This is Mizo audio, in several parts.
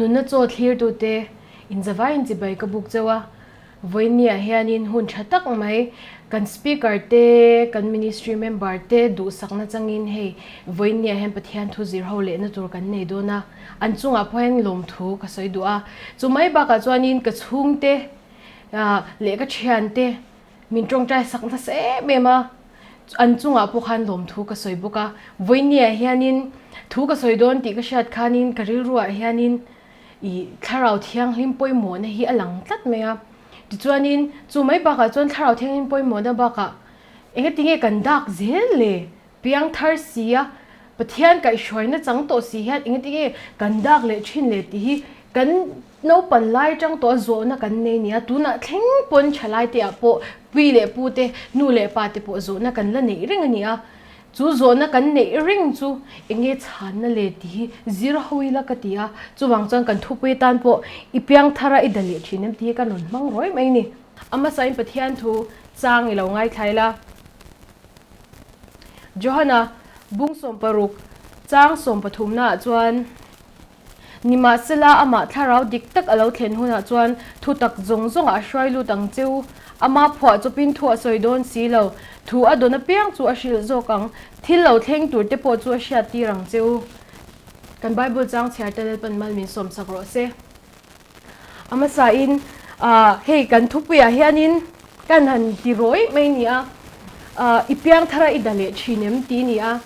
Nunna chaw thlirtute inzavaiin chibai ka buk chauh a, vawiinniah hianin hun tha tak mai kan Speaker te, kan Ministry member te duhsakna changin hei vawiinniah hian Pathian thu zir ho lehna tur kan nei dawn a, an chungah pawh hian lawmthu ka sawi duh a. Chu mai bakah chuanin ka chhungte leh ka thiante Min tawngtai sak nasa em em a, an chungah pawh khan lawmthu ka sawi bawk a. Vawinia hianin thu ka sawi dawn tih ka hriat khanin ka rilruah hianin ih thlarau thianghlim pawimawhna hi a lang tlat mai a. Tichuanin chu mai bakah chuan thlarau thianghlim pawimawhna bakah engatinge kan dak zel le? Piang thar si a, Pathian kaihhruaina chang tawh si hian engatinge kan dak leh thin le tih hi kan naupan lai atang tawh a zawhna kan nei nia. Tunah thleng pawn thalai te ah pawh pi leh pu te, nu leh pa te pawh zawhna kan la neih reng a ni a. Chu zawhna kan neih reng chu enge chhanna le tih hi zir ho ila ka ti a. Chuvang chuan kan thupui atan pawh i piang thar a i da leh thin em tih hi ka rawn hmang ruai mai a ni. A hmasain Pathian thu chang i lo ngaithla ila. Johana bung 16 chang sawmpathumnaah chuan, Nimahsela amah thlarau dik tak a lo thlen hunah chuan thutak zawng zawngah a hruai lut ang che u. Ama phuah chawpin thu a sawi dawn si lo. Thu a dawn apiang chu a hrilh zawk ang. Thil lo thleng tur te pawh chu a hriat tir ang che u. Kan Bible chang chhiar te Lalpan mal min sawmsak rawh se. A hmasain hei kan thupuiah hianin kan han ti rawih mai ni a, i piang thar a i da leh thin em tih ni a.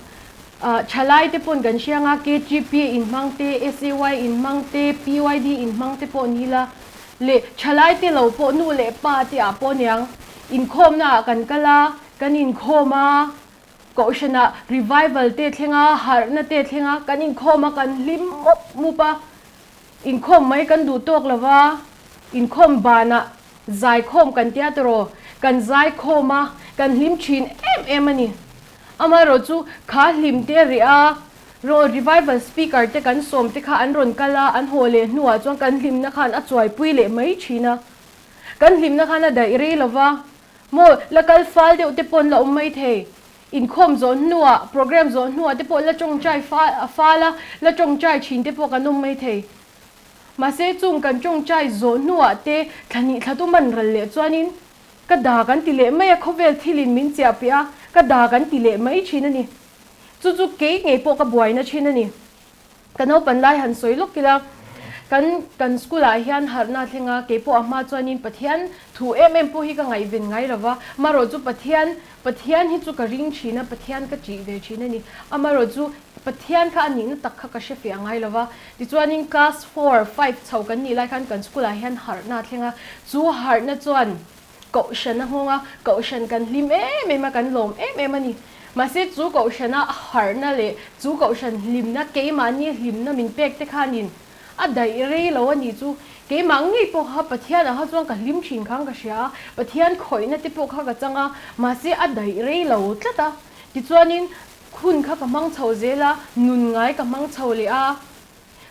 Thalai te pawn kan hria anga KTP inhmang te, SAY inhmang te, PYD inhmang te pawh ni la leh thalai te lo pawh nu leh pa te ah pawh niang inkhawmna ah kan kal a, kan inkhawm a, kohhranah revival te thleng a, harhna te thleng a, kan inkhawm a, kan hlim mup mup a. Inkhawm mai kan duh tawk lo va, inkhawm banah zaikhawm kan tia tawh, kan zaikhawm a, kan hlim thin em em a ni. Amaherawh chu kha hlim te rih a, raw revival speaker te kan sawm te kha an rawn kal a, an haw leh hnuah chuan kan hlimna khan a chuaipui leh mai thin a. Kan hlimna khan a daih rei lo va, maw la kal fal deuh te paw'n la awm mai thei. Inkhawm zawh hnuah, program zawh hnuah te pawh la tawngtai fal a, la tawngtai thin te pawh kan awm mai thei. Mahse chung kan tawngtai zawh hnuah te thla hnih thla tum an ral leh chuanin ka da kan ti leh mai a, khawvel thilin min chiah piah a, ka da kan ti leh mai thin a ni. Chu chu kei ngei pawh ka buaina thin a ni. Ka naupan lai han sawi lawk ila, kan kan school ah hian harhna a thleng a, keipawh a hma chuanin Pathian thu em em pawh hi ka ngaihven ngai lo va, amaherawh chu Pathian Pathian hi chu ka ring thin a, Pathian ka ṭih ve thin a ni. Amaherawh chu Pathian kha a nihna tak kha ka hre fiah ngai lo va, tichuanin class four, five chho kan nih lai khan kan school ah hian harhna a thleng a, chu harhna chuan Kohhran a nghawng a, Kohhran kan hlim em em a, kan lawm em em a ni. Mahse chu Kohhrana harhna leh chu Kohhran hlimna, keimahni hlimna min pek te khanin a daih rei lo a nih chu. Keimah ngei pawh kha Pathianah kha chuan ka hlim thin khan ka hria a, Pathian khawihna te pawh kha ka chang a, mahse a daih rei lo tlat a. Tichuanin hun kha ka hmang chho zel a, nun ngai ka hmang chho leh a.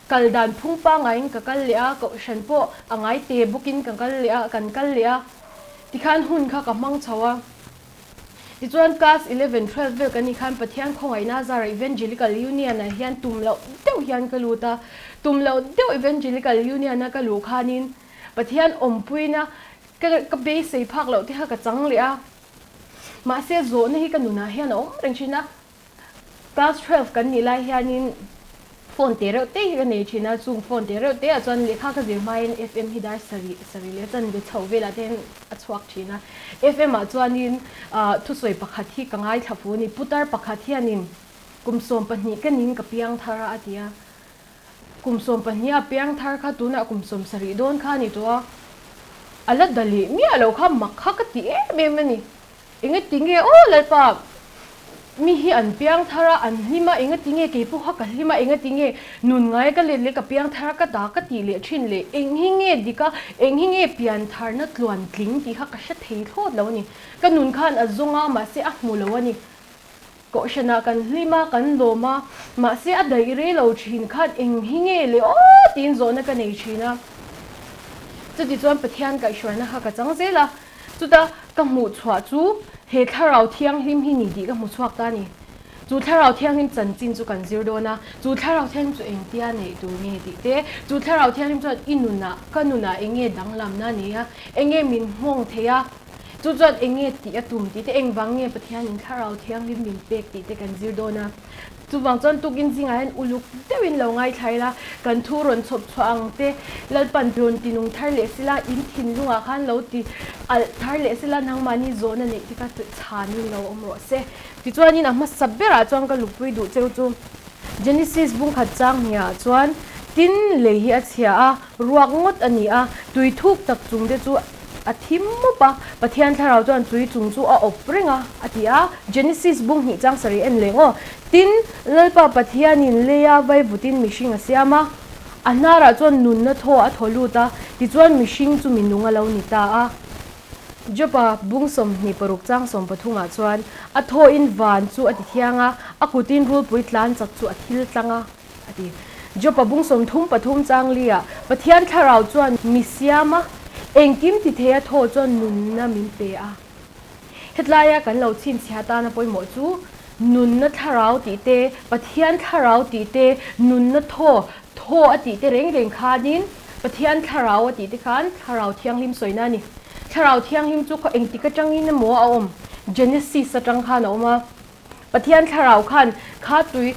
Kal dan phung pangaiin ka kal leh a, kohhran pawh a ngai te bawkin ka kal leh a, kan kal leh a. Tikhan hun kha ka hmang chho a. Tichuan class 11, 12 vel kan nih khan Pathian khawngaihna zara Evangelical Union ah hian tum loh deuh hian ka lut a. Tum loh deuh Evangelical Union a ka luh khanin Pathian awmpuina ka ka beisei phak loh te kha ka chang leh a. Mahse zawhna hi ka nunah hian a awm reng thin a. Class 12 kan nih lai hianin phone te reuh te hi ka nei thin a, chung phone te reuh te ah chuan lehkha ka zir hmain FM hi dar sarih sarih leh chanve chho velah te hian a chhuak thin a. FM ah chuanin thusawi pakhat hi ka ngaithla fu a ni, putar pakhat hianin kum 12 ka ning ka piang thar a a ti a. Kum 12 a piang thar kha tunah kum 70 dawn kha a ni tawh a, a la da leh miah lo kha mak kha ka ti em em a ni. Engati nge aw Lalpa, mi hi an piang thar a, an hlim a, engati nge kei pawh kha ka hlim a, engati nge nun ngai ka let leh ka piang thar a, ka da ka tih leh thin leh eng hi nge dik a, eng hi nge pian tharna tluan tling tih kha ka hre thei thlawt lo a ni. Ka nun khan a zawng a, mahse a hmu lo a ni. Kohhranah kan hlim a, kan lawm a, mahse a daih rei lo thin khan eng hi nge le aw tiin zawhna ka nei thin a. Chutichuan Pathian kaihhruaina kha ka chang zel a, chuta ka hmuh chhuah chu he Thlarau Thianghlim hi ni tih ka hmu chhuak ta a ni. Chu Thlarau Thianghlim chanchin chu kan zir dawn a, chu Thlarau Thianghlim chu engtia neih tur nge tih te, chu Thlarau Thianghlim chuan i nunah, ka nunah eng nge danglamna nei a, eng nge min nghawng thei a, chu chuan eng nge tih a tum tih te, engvang nge Pathianin Thlarau Thianghlim min pek tih te kan zir dawn a. Chuvang chuan tukin zingah hian uluk deuhin lo ngaithla ila, kan thu rawn chhawp chhuah ang te, Lalpan rawn ti nung thar leh sila, in thinlungah khan lo ti alh thar leh sila, nangmahni zawhna neih te kha chhanin lo awm rawh se. Tichuanin a hmasa berah chuan ka lupui duh cheu chu Genesis bungkhat chang hniahah chuan tin lei hi a chhia a, ruak ngawt a ni a, tui thuk tak chung te chu a thim mup a, Pathian thlarau chuan tui chung chu a awp reng a, a ti a. Genesis bung hnih chang sarih en leh ngaw. Tin, Lalpa Pathianin leia vaivutin mihring a siam a, a hnarah chuan nunna thaw a thaw lut a, tichuan mihring chu minung a lo ni ta a. Jopa bung 26 chang sawmpathumah chuan a thawin van chu a ti thiang a, a kutin rulpui tlan chak chu a thil tlang a, a ti. Jopa bung 33 chang liah Pathian thlarau chuan mi siam a, engkim ti thei a thaw chuan nunna min pe a. Hetlaia kan lo chhinchhiah atana pawimawh chu nunna thlarau tih te, Pathian thlarau tih te, nunna thaw, Thaw a tih te reng reng khanin Pathian Thlarau a tih te khan Thlarau Thianghlim sawina a ni. Thlarau Thianghlim chu khaw engtik atangin emaw a awm? Genesis atang khan a awm a. Pathian Thlarau khan kha tui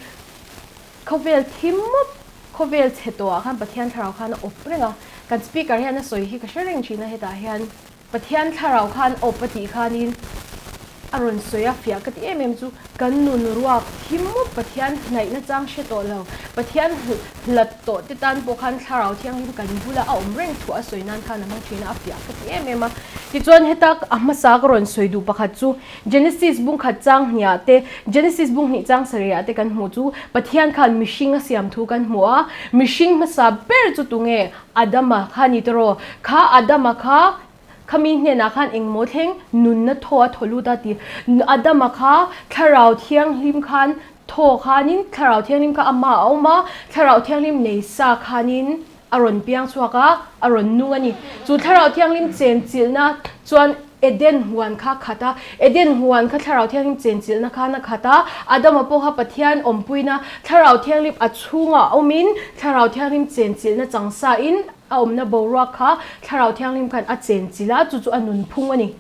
khawvel thim mawp, khawvel chhe tawhah khan Pathian Thlarau khan a awp reng a. Kan speaker hian a sawi hi ka hre reng thin a hetah hian. Pathian thlarau khan awp a tih khanin a rawn sawi a, fiah ka ti em em chu kan nun ruak thim mup Pathian hnaihna chang hre tawh lo, Pathian hlat tawh te tan pawh khan thlarau thianghlim kan bula a awm reng thu a sawi nan khan a hmang thin a, a fiah ka ti em em a. Tichuan heta a hmasa ka rawn sawi duh pakhat chu Genesis bungkhat chang hniah te, Genesis bung hnih chang sarihah te kan hmuh chu Pathian khan mihring a siam thu kan hmu a, mihring hmasa ber chu tunge? Adama kha ni tawh, kha Adama kha khami hnenah khan engmaw thleng nunna thaw a thaw lut a ti. Adama kha Thlarau Thianghlim khan thaw khanin Thlarau Thianghlim kha amah a awm a, Thlarau Thianghlim nei sa khanin a rawn piang chhuak a, a rawn nung a ni. Chu Thlarau Thianghlim chenchilhna chuan Eden huan kha khat a, Eden huan kha Thlarau Thianghlim chenchilhna khan a khat a, Adama pawh kha Pathian awmpuina Thlarau Thianghlim a chhungah awmin Thlarau Thianghlim chenchilhna changsain a awmna boruak kha Thlarau Thianghlim khan a chenchilh a, chu chu a nunphung a ni.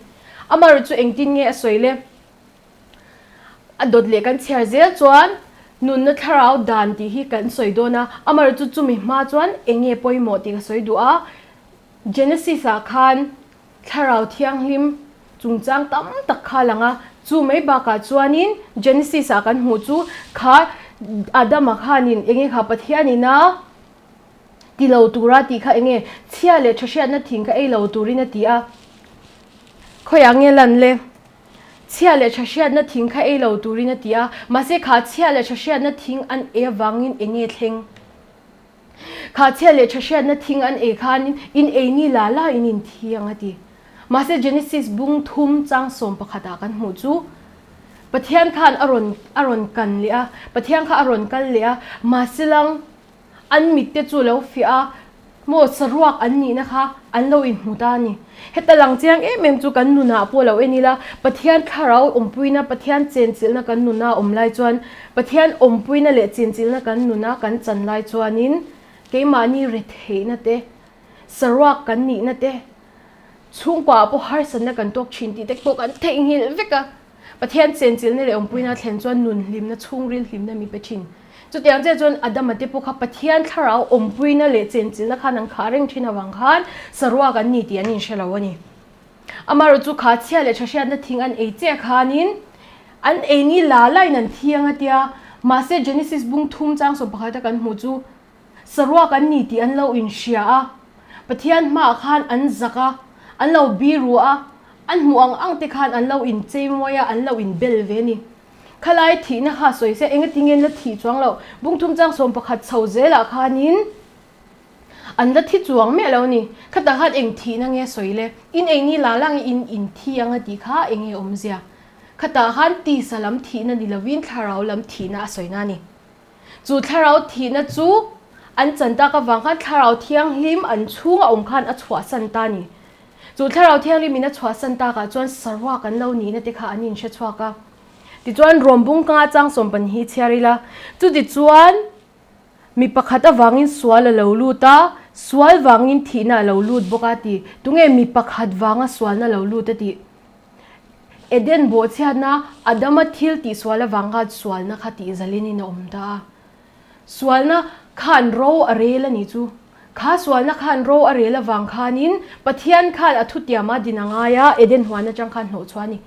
Amaherawhchu engtin nge a sawi le? A dawt leh kan chhiar zel chuan nunna thlarau dan tih hi kan sawi dawn a, amaherawhchu chumi hma chuan eng nge pawimawh tih ka sawi duh a, Genesis-ah khan Thlarau Thianghlim chungchang tam tak kha a lang a, chu mai bakah chuanin Genesis-ah kan hmuh chu kha Adama khanin eng nge kha Pathianin a ti lo tura tih kha eng nge chhia leh tha hriatna thing kha ei lo turin a ti a, khawiah nge lan le? Chhia leh tha hriatna thing kha ei lo turin a ti a, mahse kha chhia leh tha hriatna thing an ei avangin eng nge thleng? Kha chhia leh tha hriatna thing an ei khan in ei ni la la in in thi ang a ti. Mahse Genesis bung thum chang sawm pakhatah kan hmuh chu Pathian khan a rawn a rawn kan leh a, Pathian kha a rawn kal leh a, mahse lang an mit te chu lo fiah a, maw saruak an nihna kha an lo inhmu ta a ni. Heta lang chiang em em chu kan nunah pawh lo en ila, Pathian thlarau awmpuina, Pathian chenchilhna kan nuna awm lai chuan, Pathian awmpuina leh chenchilhna kan nuna kan chan lai chuanin keimahni retheihna te, saruak kan nihna te, chhungkuaah pawh harsatna kan tawk thin tih te pawh kan theihnghilh vek a. Pathian chenchilhna leh awmpuina thlen chuan nun hlimna, chhungril hlimna mi pe thin. Chutiang chiah chuan Adama te pawh kha Pathian thlarau awmpuina leh chenchilhna khan an khah reng thin avang khan saruak an ni tih an inhre lo a ni. Amaherawh chu kha chhia leh tha hriatna thing an ei chiah khanin an ei ni la lain an thiang a tia, mahse Genesis bung thum chang 11 a kan hmuh chu Saruak an ni tih an lo inhria a, Pathian hmaah khan an zak a, an lo biru a, an hmuh ang ang te khan an lo incheimawi a, an lo inbel ve a ni. Khalai thihna kha sawi se engati nge an la thih chuang loh? Bungthum chang 11 chho zelah khanin an la thi chuang miah lo a ni. Khatah khan eng thihna nge sawi le? In ei ni la la nge in inthi ang a tih kha eng nge awmzia? Khatah khan tisa lam thihna ni lovin thlarau lam thihna a sawina a ni. Chu thlarau thihna chu an chan tak avang khan thlarau thianghlim an chhunga awm khan a chhuahsan ta a ni. Chu thlarau thianghlim in a chhuahsan takah chuan saruak an lo nihna te kha an inhre chhuak a. Tichuan Rom bung kanga chang sawmpan hi chhiar ila. Chutichuan mi pakhat avangin sual a lo lut a, sual vangin thihna a lo lut bawk a ti. Tunge mi pakhat vanga sualna lo lut a tih? Eden bawhchhiatna Adama thil tihsual avang khan sualna kha tihzalinin a awm ta a. Sualna khan ro a rel a nih chu. Kha sualna khan ro a rel avang khanin Pathian khan a thutiama din a ngai a, Eden huan atang khan hnawhchhuah a ni.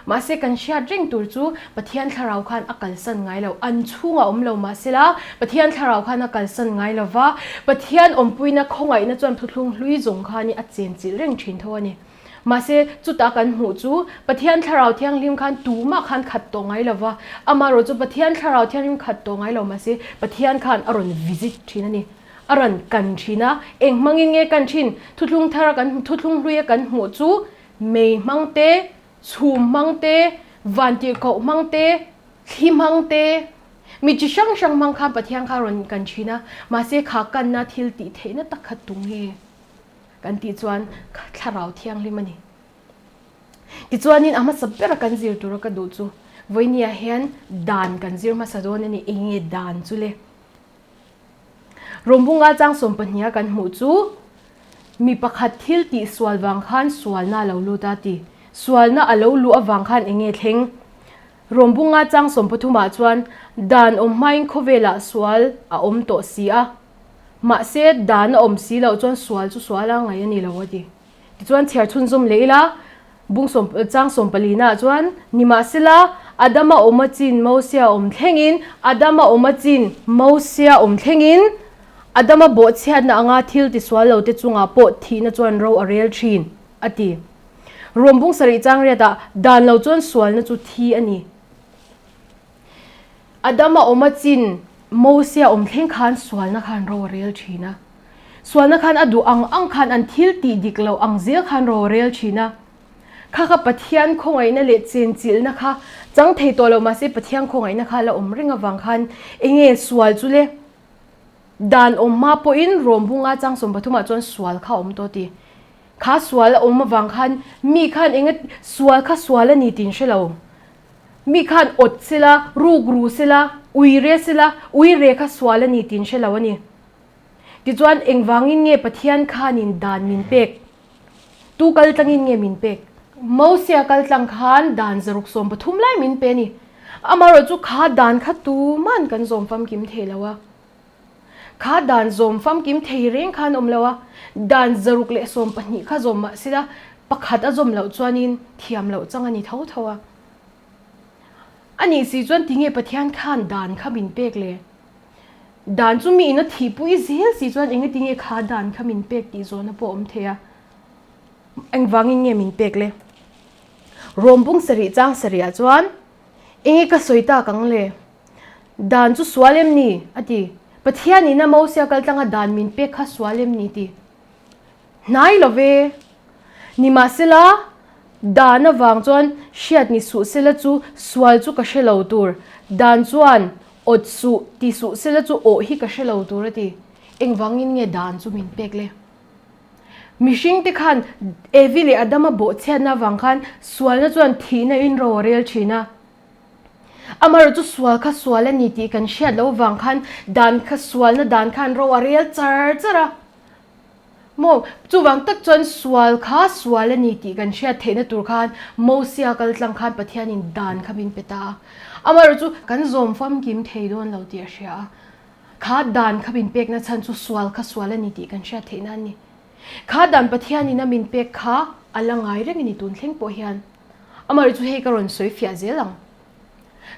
Mahse kan hriat reng tur chu Pathian thlarau khan a kalsan ngai lo. An chhungah awm lo mahsela Pathian thlarau khan a kalsan ngai lo va, Pathian awmpuina khawngaihna chuan thuthlung hlui zawng khanin a chenchilh reng thin tho a ni. Mahse, chuta kan hmuh chu Pathian Thlarau Thianghlim khan tumah khan khat tawh ngai lo va, amaherawh chu Pathian Thlarau Thianghlim khat tawh ngai lo mahse Pathian khan a rawn visit thin a ni. A rawn kan thin a, eng hmangin nge kan thin? Thuthlung thara kan thuthlung hluia kan hmuh chu mei hmang te, chhum hmang te, vantirhkoh hmang te, thli hmang te, mi chi hrang hrang hmang khan Pathian kha a rawn kan thin a, mahse kha kanna thil tih theihna tak kha tung nge? Kan tih chuan thlarau thianghlim a ni. Tichuanin a hmasa bera kan zir tura ka duh chu vawinia hian dan kan zir hmasa dawn a ni. Eng nge dan chu le? Rawmbunga chang sawmpahniha kan hmuh chu mi pakhat thil tih sual vang khan sualna a lo lut a ti. Sualna a lo luh avang khan eng nge thleng? Rawmbunga chang sawmpathumah chuan dan awm hmain khawvelah sual a awm tawh si a. Mahse, dan a awm si loh chuan sual chu sual a ngaih a ni lo a ti. Tichuan chhiar chhunzawm leh ila, bung sawm chang sawm palina ah chuan, Nimahsela, Adama awm a chin Mosia awm thlengin, Adama awm a chin Mosia awm thlengin, Adama bawhchhiatna anga thil tisual lo te chungah pawh thihna chuan ro a rel thin, a ti. Rom bung sarih chang riatah, Dan lo chuan sualna chu thi a ni. Adama awm a chin Mosia awm thleng khan sualna khan ro a rel thin a. Sualna khan a duh ang ang khan an thil tih dik loh ang zel khan ro a rel thin a. Kha kha Pathian khawngaihna leh chenchilhna kha chang thei tawh lo mahse Pathian khawngaihna kha a la awm reng avang khan enge sual chu le? Dan awm hma pawhin Rom bunga chang 13 ah chuan sual kha a awm tawh ti. Kha sual a awm avang khan mi khan enge sual kha sual a ni tih in hre lo. Mi khan awt sela, ruk ru sela, ui re sela, ui re kha sual a ni tih in hre lo a ni. Tichuan, engvangin nge Pathian khanin dan min pek? Tu kal tlangin nge min pek? Mosia kal tlang khan dan zaruk 13 lai min pe a ni. Amaherawh chu kha dan kha tuman kan zawm famkim thei lo a. Kha dan zawm famkim thei reng khan awm lo a, dan 112 kha zawm mah sela pakhat a zawm loh chuanin thiam loh chang a ni tho tho a. A nih si chuan tinge Pathian khan dan kha min pek le? Dan chu mi in a thihpui zel si chuan enge tinge kha dan kha min pek tih zawhna pawh a awm thei a. Engvangin nge min pek le? Rom bung sarih chang sarihah chuan enge ka sawi tak ang le? Dan chu sual em ni? a ti. Pathian ina Mosia kaltlanga dan min pek kha sual em ni? ti. Hnai lo ve. Nimahsela, dan avang chuan hriat ni suh sela chu sual chu ka hre lo tur. Dan chuan awt suh ti suh sela chu awh hi ka hre lo tur a ti. Engvangin nge dan chu min pek le? Mihringte khan Evi leh Adama bawhchhiatna avang khan sualna chuan thihna in ro a rel thin a. Amaherawh chu sual kha sual a ni tih kan hriat loh avang khan dan kha sualna dan khan ro a rel char char a. Maw, chuvang tak chuan sual kha sual a ni tih kan hriat theihna tur khan Mosia kal tlang khan Pathianin dan kha min pe ta a. Amaherawh chu kan zawm famkim thei dawn lo tih a hria a. Kha dan kha min pekna chhan chu sual kha sual a ni tih kan hriat theihna a ni. Kha dan Pathianin a min pek kha a la ngai reng a ni tun thleng pawh hian. Amaherawh chu hei ka rawn sawi fiah zel ang.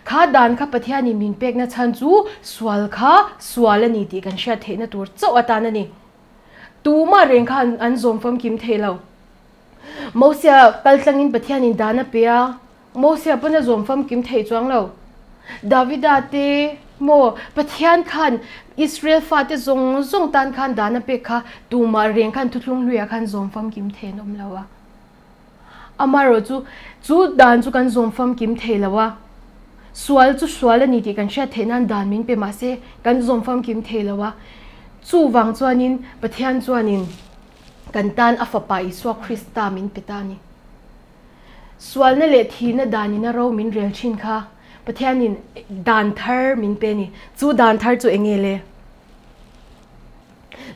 Kha dan kha Pathianin min pekna chhan chu sual kha sual a ni tih kan hriat theihna tur chauh atan a ni. Tumah reng kha an zawm famkim thei lo. Mosia kal tlangin Pathianin dan a pe a, Mosia pawn a zawm famkim thei chuang lo. Davida te maw Pathian khan Israel fate zawng zawng tan khan dan a pek kha tumah reng khan thuthlung hluiah khan zawm famkim thei an awm lo a. Amaherawh chu, chu dan chu kan zawm famkim thei lo a, sual chu sual a ni tih kan hriat theih nan dan min pe mah se kan zawm famkim thei lo a. Chuvang chuanin Pathian chuanin kan tan a Fapa Isua Krista min pe ta a ni. Sualna leh thihna danin a ro min rel thin kha. Pathianin dan thar min pe a ni. Chu dan thar chu eng nge le?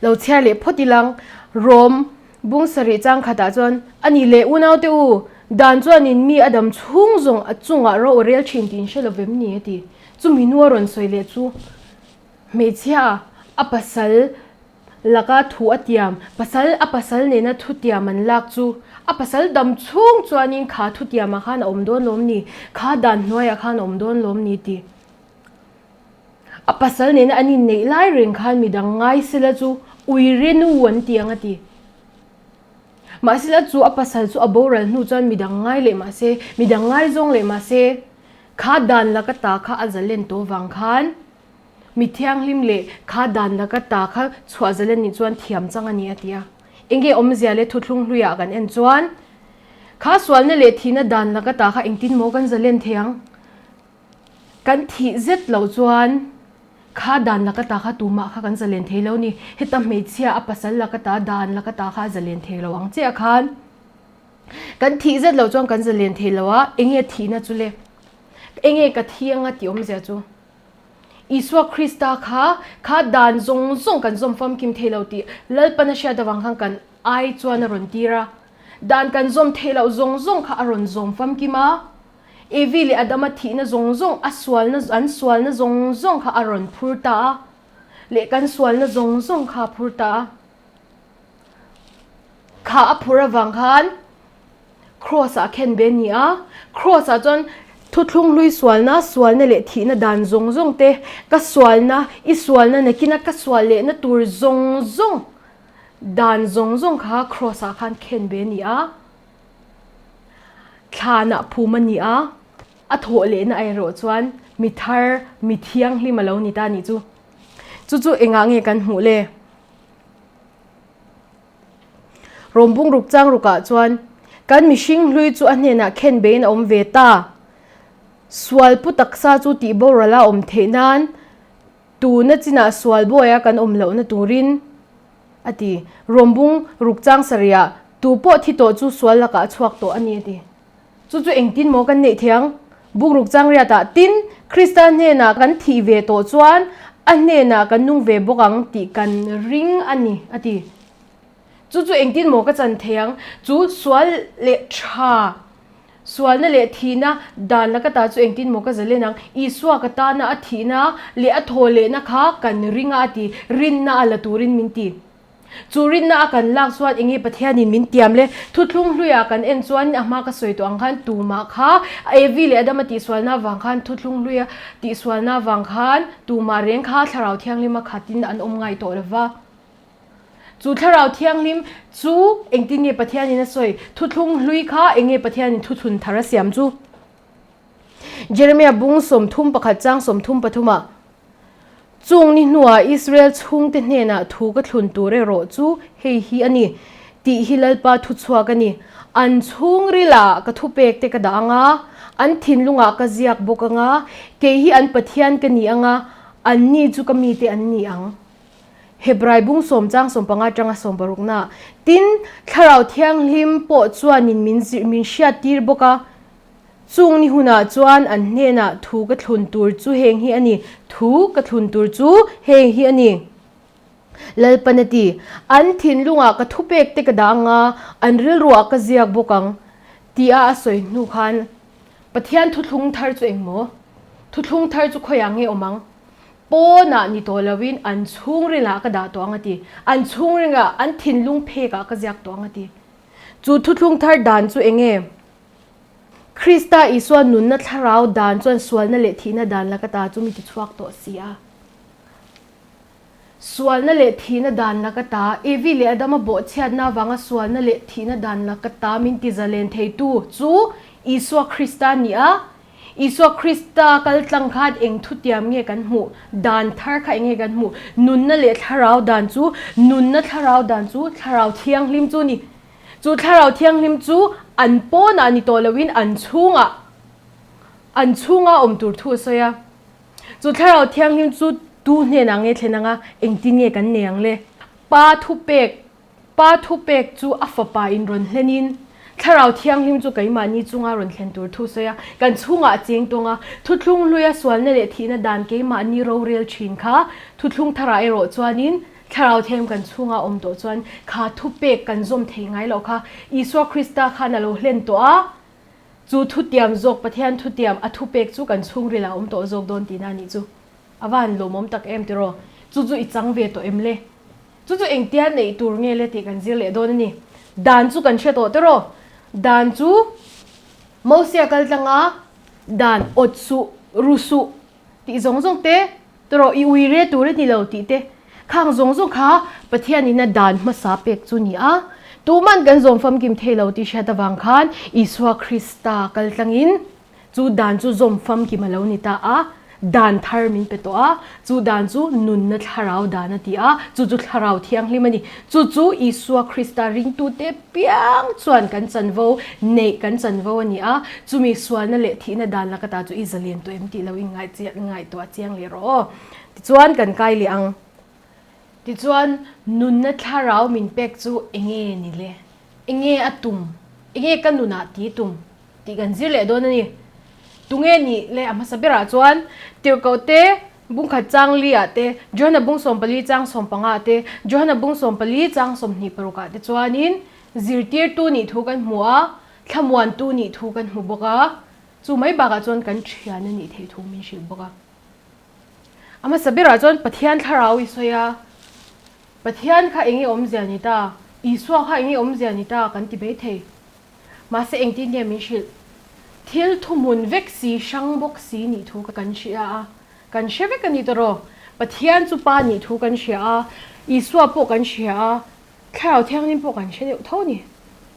Lo chhiar leh phawt ilang, Rom bung sarih chang khatah chuan, A ni leh unaute u, dan chuanin mi a dam chhung zawng a chungah ro a rel thin tih in hre lo vem ni? a ti. Chumi hnua rawn sawi leh chu hmeichhia a pasal laka thu a tiam, pasal a pasal nena thu tiam an lak chu a pasal dam chhung chuanin kha thu tiamah khan a awm dawn lawm ni? Kha dan hnuaiah khan a awm dawn lawm ni? ti. A pasal nena an inneih lai reng khan midang ngai sela chu uire nu an ti ang a ti. Mahsela chu a pasal chu a boral hnu chuan midang ngai leh mahse, midang ngaizawng leh mahse, kha dan laka ta kha a zalen tawh vang khan mi thianghlim leh kha dan laka ta kha chhuah zalen nih chuan thiam chang a ni a ti a. Enge awmzia leh thuthlung hluiah kan en chuan kha sualna leh thihna dan laka ta kha engtin maw kan zalen thei ang? Kan thih zet loh chuan kha dan laka ta kha tumah kha kan zalen thei lo ni. Heta hmeichhia a pasal laka ta dan laka ta kha a zalen thei lo ang chiah khan kan thih zet loh chuan kan zalen thei lo a, enge thihna chu le? Enge ka thi anga tih awmzia chu? Isua Krista kha kha dan zawng zawng kan zawm famkim thei lo tih Lalpan a hriat avang khan kan ai chuan a rawn tir a. Dan kan zawm theih loh zawng zawng kha a rawn zawm famkim a. Evi leh Adama thihna zawng zawng, a sualna, an sualna zawng zawng kha a rawn phur ta a, leh kan sualna zawng zawng kha a phur ta a. Kha a phur avang khan Kraws ah khen ve a ni a, Kraws ah chuan thuthlung hlui sualna, sualna leh thihna dan zawng zawng te, ka sualna, i sualna nakina ka sual lehna tur zawng zawng, dan zawng zawng kha Kraws ah khan khen ve a ni a. Thlanah phum a ni a, a thawh lehna erawh chuan mi thar, mi thianghlim a lo ni ta a nih chu. Chu chu engah nge kan hmuh le? Rawmbung ruk chang rukah chuan kan mihring hlui chu a hnenah khen beiin a awm ve ta. Sual pu taksa chu tih boral a awm theih nan tuna chinah sual buaia kan awm lohna turin a ti. Rawmbung ruk chang sarihah tu pawh thi tawh chu sual lakah a chhuak tawh a ni a ti. Chu chu engtin maw kan neih thei ang? Bung ruk chang riatah tin Krista hnenah kan thih ve tawh chuan a hnenah kan nung ve bawk ang tih kan ring a ni a ti. Chu chu engtin maw ka chan thei ang? Chu sual leh tha Sualna leh thihna dan laka ta chu engtin maw ka zalen ang? Isua ka tana a thihna leh a thaw lehna kha kan ring a a ti. Rinna a la turin min ti. Chu rinna a kan lak chuan enge Pathianin min tiam le? Thuthlung hluiah kan en chuan a hma ka sawi tawh ang khan tumah kha Evi leh Adama tihsualna avang khan thuthlung hluia tihsualna avang khan tumah reng kha Thlarau Thianghlima khatin an awm ngai tawh lova. Chu Thlarau Thianghlim chu engtin nge Pathianin a sawi? Thuthlung hlui kha eng nge Pathianin thuthlun thar a siam chu? Jeremia bung 31 chang 33 ah, Chung ni hnuah Israel chhungte hnenah thu ka thlun tur erawh chu hei hi a ni, tih hi Lalpa thuchhuak a ni. An chhungrilah ka thupek te ka dah ang a, an thinlungah ka ziak bawk ang a, kei hi an Pathian ka ni ang a, anni chu ka mite an ni ang. Hebrai bung sawmchang sawmpanga atanga sawmparukna tin, Thlarau Thianghlim pawh chuanin min zir min hriattir bawk a. Chung ni hunah chuan an hnenah thu ka thlun tur chu heng hi a ni, thu ka thlun tur chu heng hi a ni. Lalpan a ti, An thinlungah ka thupek te ka dah ang a, an rilruah ka ziak bawk ang, tia a sawi hnu khan Pathian thuthlung thar chu engmaw? Thuthlung thar chu khawiah nge awm ang? Pawnah ni tawh loin an chhungrilah ka dah tawh ang a ti. An chhungringah, an thinlung phekah ka ziak tawh ang a ti. Chu thuthlung thar dan chu eng nge? Krista Isua nunna thlarau dan chuan sualna leh thihna dan laka ta chu mi tichhuak tawh si a. Sualna leh thihna dan laka ta, Evi leh Adama bawhchhiatna avanga sualna leh thihna dan laka ta min tizalen theitu chu Isua Krista a ni a. Isua Krista kal tlang khan eng thutiam nge kan hmuh? Dan thar kha eng nge kan hmuh? Nunna leh thlarau dan chu, nunna thlarau dan chu Thlarau Thianghlim chu a ni. Chu Thlarau Thianghlim chu an pawnah ni tawh loin an chhungah, an chhunga awm tur thu a sawi a. Chu Thlarau Thianghlim chu tu hnenah nge thlen anga engtin nge kan nei ang le? Pa thupek Pa thupek chu a fapa in rawn hlenin, Thlarau Thianghlim chu keimahni chunga rawn thlen tur thu sawi a, kan chhungah a cheng tawng a, thuthlung hluia sualna leh thihna dan keimahni rorel thin kha thuthlung tharah erawh chuanin Thlarau Thianghlim kan chhunga awm tawh chuan kha thupek kan zawm thei ngai loh kha Isua Krista khan a lo hlen tawh a, chu thutiam zawk Pathian thutiam a thupek chu kan chhungrilah a awm tawh zawk dawn tihna a nih chu. A va han lawmawm tak em tiraw? Chu chu i chang ve tawh em le? Chu chu engtia neih tur nge le tih kan zir leh dawn a ni. Dan chu kan hre tawh tiraw? Dan chu Mosia kal tlanga dan awt suh, ru suh tih zawng zawng te tiraw i ui re tur a ni lo tih te khang zawng zawng kha Pathianin a dan hmasa pek chu ni a. Tuman kan zawm famkim thei lo tih hriat avang khan Isua Krista kal tlangin Chu dan chu zawm famkim a lo ni ta a, dan thar min pe tawh a, chu dan chu nunna thlarau dan a ti a, chu chu thlarau thianghlim a ni. Chu chu Isua Krista ringtute piang chuan kan chanvo neih kan chanvo a ni a, chumi sualna leh thihna dan laka ta chu i zalen tawh em tih lo inngaihtuah chiang leh rawh aw. Tichuan kan kai leh ang. Tichuan nunna thlarau min pek chu enge ni le? Enge a tum? Enge ka nunah ti tum? Tih kan zir leh dawn a ni. Tunge nih le a hmasa berah chuan Tirhkohte bungkhat chang li ah te, Johana bung 14 chang 15 ah te, Johana bung 14 chang 26 ah te chuanin zirtirtu nih thu kan hmu a, thlamuantu nih thu kan hmu bawk a, chu mai bakah chuan kan thian a nih theih thu min hrilh bawk a. A hmasa berah chuan Pathian thlarau i sawi a, Pathian kha enge awmzia ni ta, Isua kha enge awmzia ni ta kan ti maithei. Mahse engtin nge min hrilh? Thil thuhmun vek si, hrang bawk si nih thu kan hria a, kan hre vek a ni tawh. Pathian chu Pa nih thu kan hria a, Isua pawh kan hria a, Thlarau Thianghlim pawh kan hre deuh tho a ni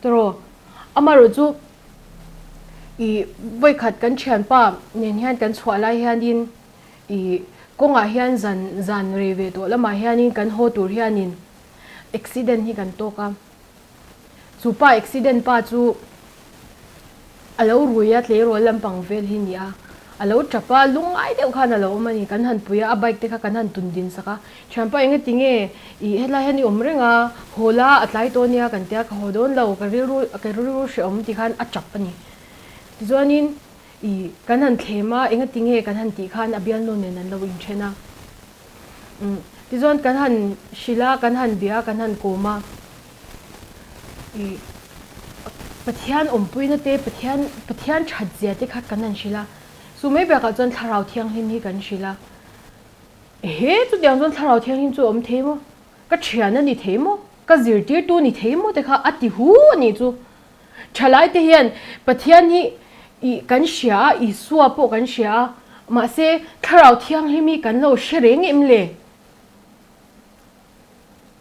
tawh. Amaherawh chu ih vawikhat kan thianpa nen hian kan chhuah lai hianin ih kawngah hian zan zan rei ve tawh lamah hianin kan haw tur hianin accident hi kan tawk a. Chu pa accident pa chu a lo rui a, tleirawl lampang vel hi ni a, a lo tap a, lungngai deuh khan a lo awm a ni. Kan han pui a, a bike te kha kan han tun din sak a, thianpa engati nge ih hetlai hian i awm reng a, haw la a tlai tawh ania kan tia, ka haw dawn lo, ka rilru ka rilru hrehawm ti khan a tap a ni. Tichuanin ih kan han thlem a, engati nge kan han tih khan a bialnu nen an lo inthen a. Umm tichuan kan han hrilh a, kan han bia a, kan han kawm a, ih Pathian awmpuina te, Pathian Pathian that zia te kha kan han hrilh a, chu mai bakah chuan Thlarau Thianghlim hi kan hrilh a, ehe chutiang chuan Thlarau Thianghlim chu a awm thei maw? Ka thian a ni thei maw? Ka zirtirtu ni thei maw te kha a ti hu a nih chu. Thalaite hian Pathian hi ih kan hria a, Isua pawh kan hria a, mahse Thlarau Thianghlim hi kan lo hre reng em le?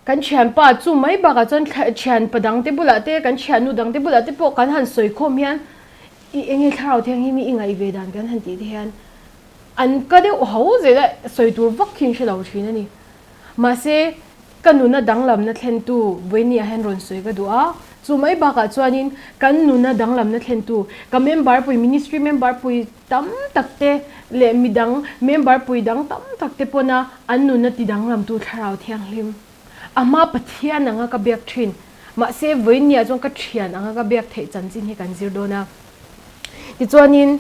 Kan thianpa chu mai bakah chuan thianpa dangte bulah te, kan thiannu dangte bulah te pawh kan han sawi khawm hian ih enge Thlarau Thianghlim hi i ngaih ve dan kan han tih te hian an ka deuh ho zel a, sawi tur vak khi an hre lo thin a ni. Mahse, ka nuna danglamna thlentu Bueni-ah hian rawn sawi ka duh a. Chu mai bakah chuanin kan nuna danglamna thlentu ka member pui, ministry member pui tam tak te leh midang member pui dang tam tak te pawna an nuna ti danglamtu Thlarau Thianghlim a hma Pathian anga ka biak thin. Mahse, Bueni-ah chuan ka thian anga ka biak theih chanchin hi kan zir dawn a. Tichuanin.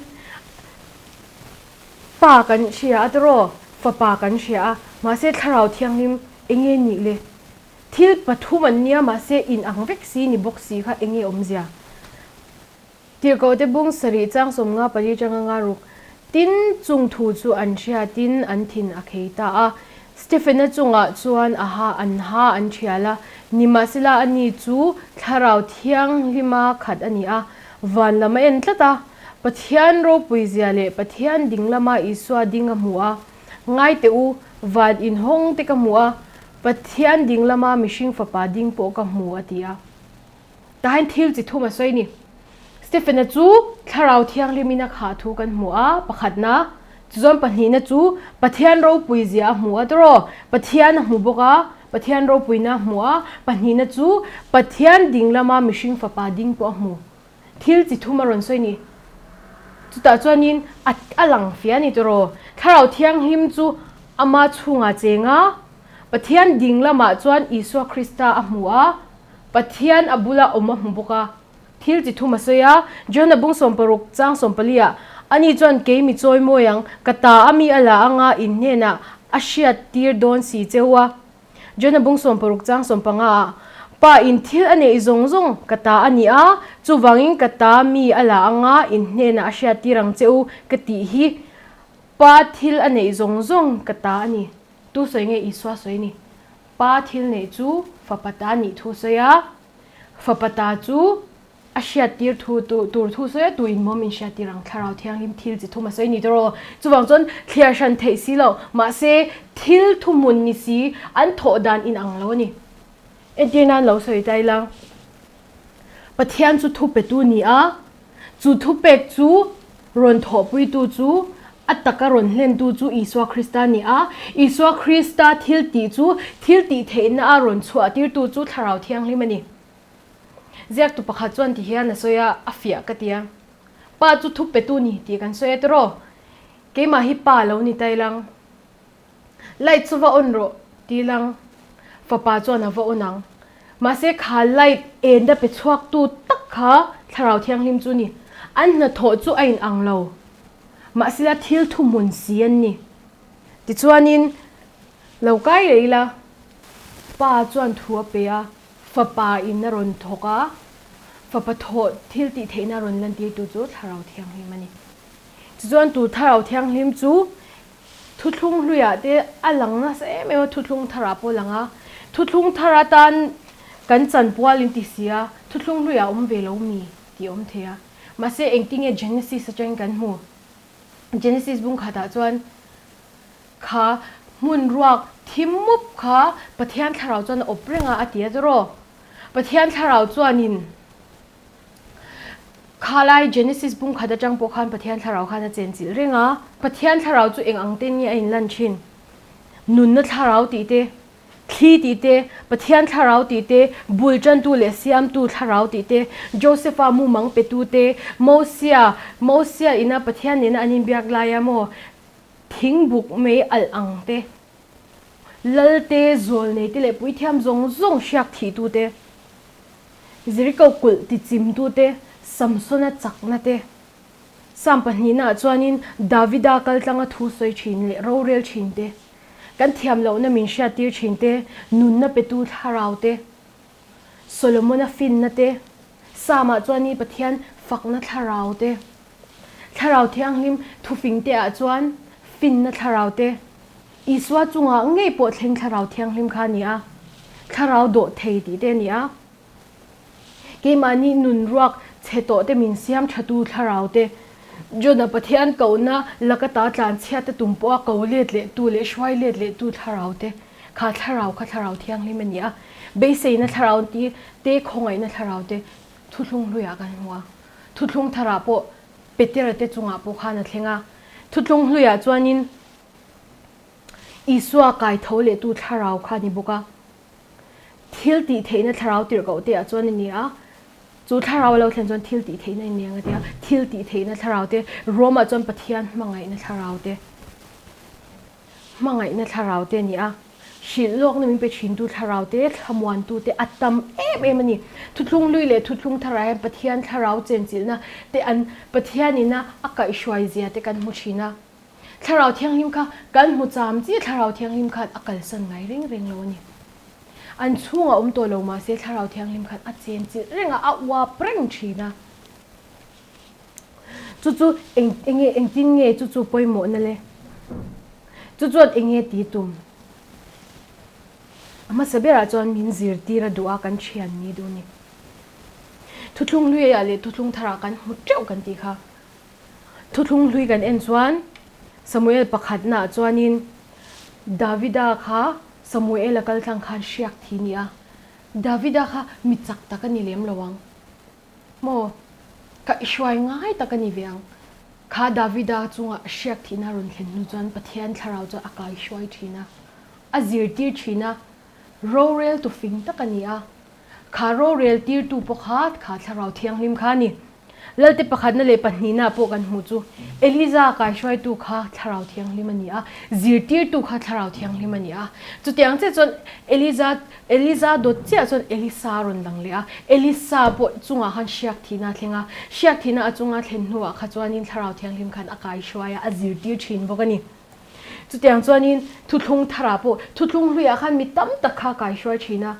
Pa kan hria a tiraw? Fapa kan hria a, mahse Thlarau Thianghlim enge nih le? Thil pathum an nia mahse in ang vek si ni bawk si kha enge awmzia? Tirhkohte bung sarih chang 54 tanga nga ruk tin chung thu chu an hria tin an thin a khei ta a. Stephena chungah chuan a ha an ha an thial a, nimahsela ani chu Thlarau Thianghlima khat a ni a, van lam a en tlat a. Pathian ropui zia leh Pathian ding lama Isua ding a hmu a, Ngai teh u, van inhawng te ka hmu a, Pathian ding lama mihring fapa ding pawh ka hmu, a ti a. Tah hian thil chi thum a sawi ni. Stephena chu Thlarau Thianghlimin a khah thu kan hmu a, pakhatna, chuchuan pahnihna chu Pathian ropui zia a hmu a tawraw, Pathian a hmu bawk a, Pathian ropuina a hmu a, pahnihna chu Pathian ding lama mihring fapa ding pawh a hmu. Thil chi thum a rawn sawi ni. Chutah chuanin a a lang fia a ni tawraw. Thlarau Thianghlim chu ama chhungah cheng a, Pathian ding lamah chuan Isua Krista a hmu a, Pathian a bula awm a hmu bawk a. Thil chi thum a sawi a, Johna bung 60 chang 14 ah, Ani chuan kei mi chawi mawi ang, ka ta a mi a la anga in hnenah a hriat tir dawn si cheu a. Johna bung 60 chang 15 ah, Pa in thil a neih zawng zawng ka ta a ni a, chuvangin ka ta mi a la anga in hnenah a hriat tir ang che u ka tih hi Pa thil a neih zawng zawng ka ta a ni. Tu sawi nge Isua sawi ni? Pa thil neih chu fapa ta nih thu sawi a, fapa ta chu a hriattir thu tur thu sawi a, tuin maw min hriattir ang Thlarau Thianghlim thil chi thum a sawi ni tawh. Chuvang chuan thliar hran theih si loh, mahse thil thuhmun ni si an thawh dan inang lo a ni. Entir nan lo sawi ta ila, Pathian chu thu petu ni a, chu thupek chu rawn thawhpuitu chu a taka rawn hlentu chu Isua Krista ni a, Isua Krista thil tih chu thil tih theihna a rawn chhuahtirtu chu Thlarau Thianghlim a ni. Ziaktu pakhat chuan ti hian a sawi a, a fiah ka ti a. Pa chu thu petu ni tih kan sawi a tiraw? Keimah hi pa lo ni ta ilang. Light chu va on rawh ti lang fapa chuan a va on ang. Mahse kha light enda pe chhuaktu tak kha Thlarau Thianghlim chu ni. An hnathawh chu a in ang lo. Mahsela thil thuhmun si an ni. Tichuanin lo kai leh ila. Pa chuan thu a pe a, fapa in a rawn thawk a, fapa thawh thil tih theihna a rawn lantirtu chu Thlarau Thianghlim a ni. Tichuan tu Thlarau Thianghlim chu Thuthlung hluiah te a lang nasa em em a, thuthlung tharah pawh a lang a. Thuthlung thar atan kan chanpual in ti si a, thuthlung hluiah a awm ve lo mi tih a awm thei a. Mahse engtinge Genesis atangin kan hmu? Genesis bung khatah chuan kha hmun ruak thim mup kha Pathian thlarau chuan a awp reng a a ti a tiraw? Pathian thlarau chuanin Khalai Genesis bung khat atang pawh khan Pathian thlarau khan a chenchilh reng a. Pathian thlarau chu eng ang ten nge a inlan thin? Nunna thlarau tih te, thli tih te, Pathian thlarau tih te, bul tantu leh siamtu thlarau tih te, Josepha mumang petu te, Mosia, Mosia ina Pathian nena an inbiak laia maw thingbuk mei alh ang te, Lal te, zawlnei te leh puithiam zawng zawng hriak thihtu te. Jeriko kulh tichimtute Samsona chakna te, Psalm pahnihnaah chuanin Davida kaltlanga thu sawi thin leh rorel thin te, kan thiam lohna min hriattir thin te, nunna petu thlarau te, Solomona finna te, Psalm-ah chuanin Pathian fakna thlarau te, Thlarau Thianghlim thufingteah chuan finna thlarau te, Isua chungah ngei pawh thleng Thlarau Thianghlim kha a ni a, Thlarau dawh thei tih te a ni a. Keimahni nun ruak chhe tawh te min siam thatu Thlarau te, Jona Pathian kohna laka ta tlan chhiat a tum pawha ko let leh tu leh hruai let leh tu Thlarau te, kha Thlarau kha Thlarau Thianghlim a ni a. Beiseina Thlarau te, khawngaihna Thlarau te thuthlung hluiah kan hmu a. Thuthlung tharah pawh Petera te chungah pawh khan a thleng a. Thuthlung hluiah chuanin Isua kai tho lehtu thlarau kha a ni bawk a. Thil tih theihna thlarau tirhkoh te ah chuan a ni a. Chu thlarau a lo thlen chuan thil tih theihna in nei ang a ti a. Thil tih theihna thlarau te, Rome ah chuan Pathian hmangaihna thlarau te, hmangaihna thlarau te a ni a. Hrilh lawkna min pe thintu thlarau te, thlamuantu te a tam em em a ni. Thuthlung hlui leh thuthlung tharah hian Pathian thlarau chenchilhna te an Pathian ina a kaihhruai zia te kan hmu thin a. Thlarau Thianghlim kha kan hmu cham chiah Thlarau Thianghlim khan a kalsan ngai reng reng lo a ni. An chhungah awm tawh lo mahse Thlarau Thianghlim khan a chenchilh reng a, a uap reng thin a. Chu chu eng enge engtin nge chu chu pawimawhna le? Chu chuan enge ti tum? A hmasa berah chuan min zirtir a duh a kan thian ni duh ni. Thuthlung hluiah leh thuthlung tharah kan hmu teuh kan tih kha. Thuthlung hlui kan en chuan Samuel pakhatnaah chuanin Davida kha Samuel-a kaltlang khan hriak thi ni a. Davida kha mi chak tak a ni lem lo ang. Maw? Ka i hruai ngai tak a ni ve ang. Kha Davida chunga hriak thihna rawn thlen hnu chuan Pathian thlarau chuan a kai hruai thin a, a zirtir thin a, rorel tu fing tak a ni a. Kha rorel tirtu pawh kha kha thlarau thianghlim kha a ni. Lalte pakhatna leh pahnihna pawh kan hmuh chu Eliza kaihruaitu kha Thlarau Thianghlim a ni a, zirtirtu kha Thlarau Thianghlim a ni a. Chutiang chiah chuan Eliza Eliza dawt chiah chuan Elisa a rawn lang leh a, Elisa pawh chungah khan hriak thihna a thleng a, hriak thihna a chunga thlen hnuah kha chuanin Thlarau Thianghlim khan a kaihruai a, a zirtir thin bawk a ni. Chutiang chuanin thuthlung tharah pawh thuthlung hluiah khan mi tam tak kha a kaihruai thin a,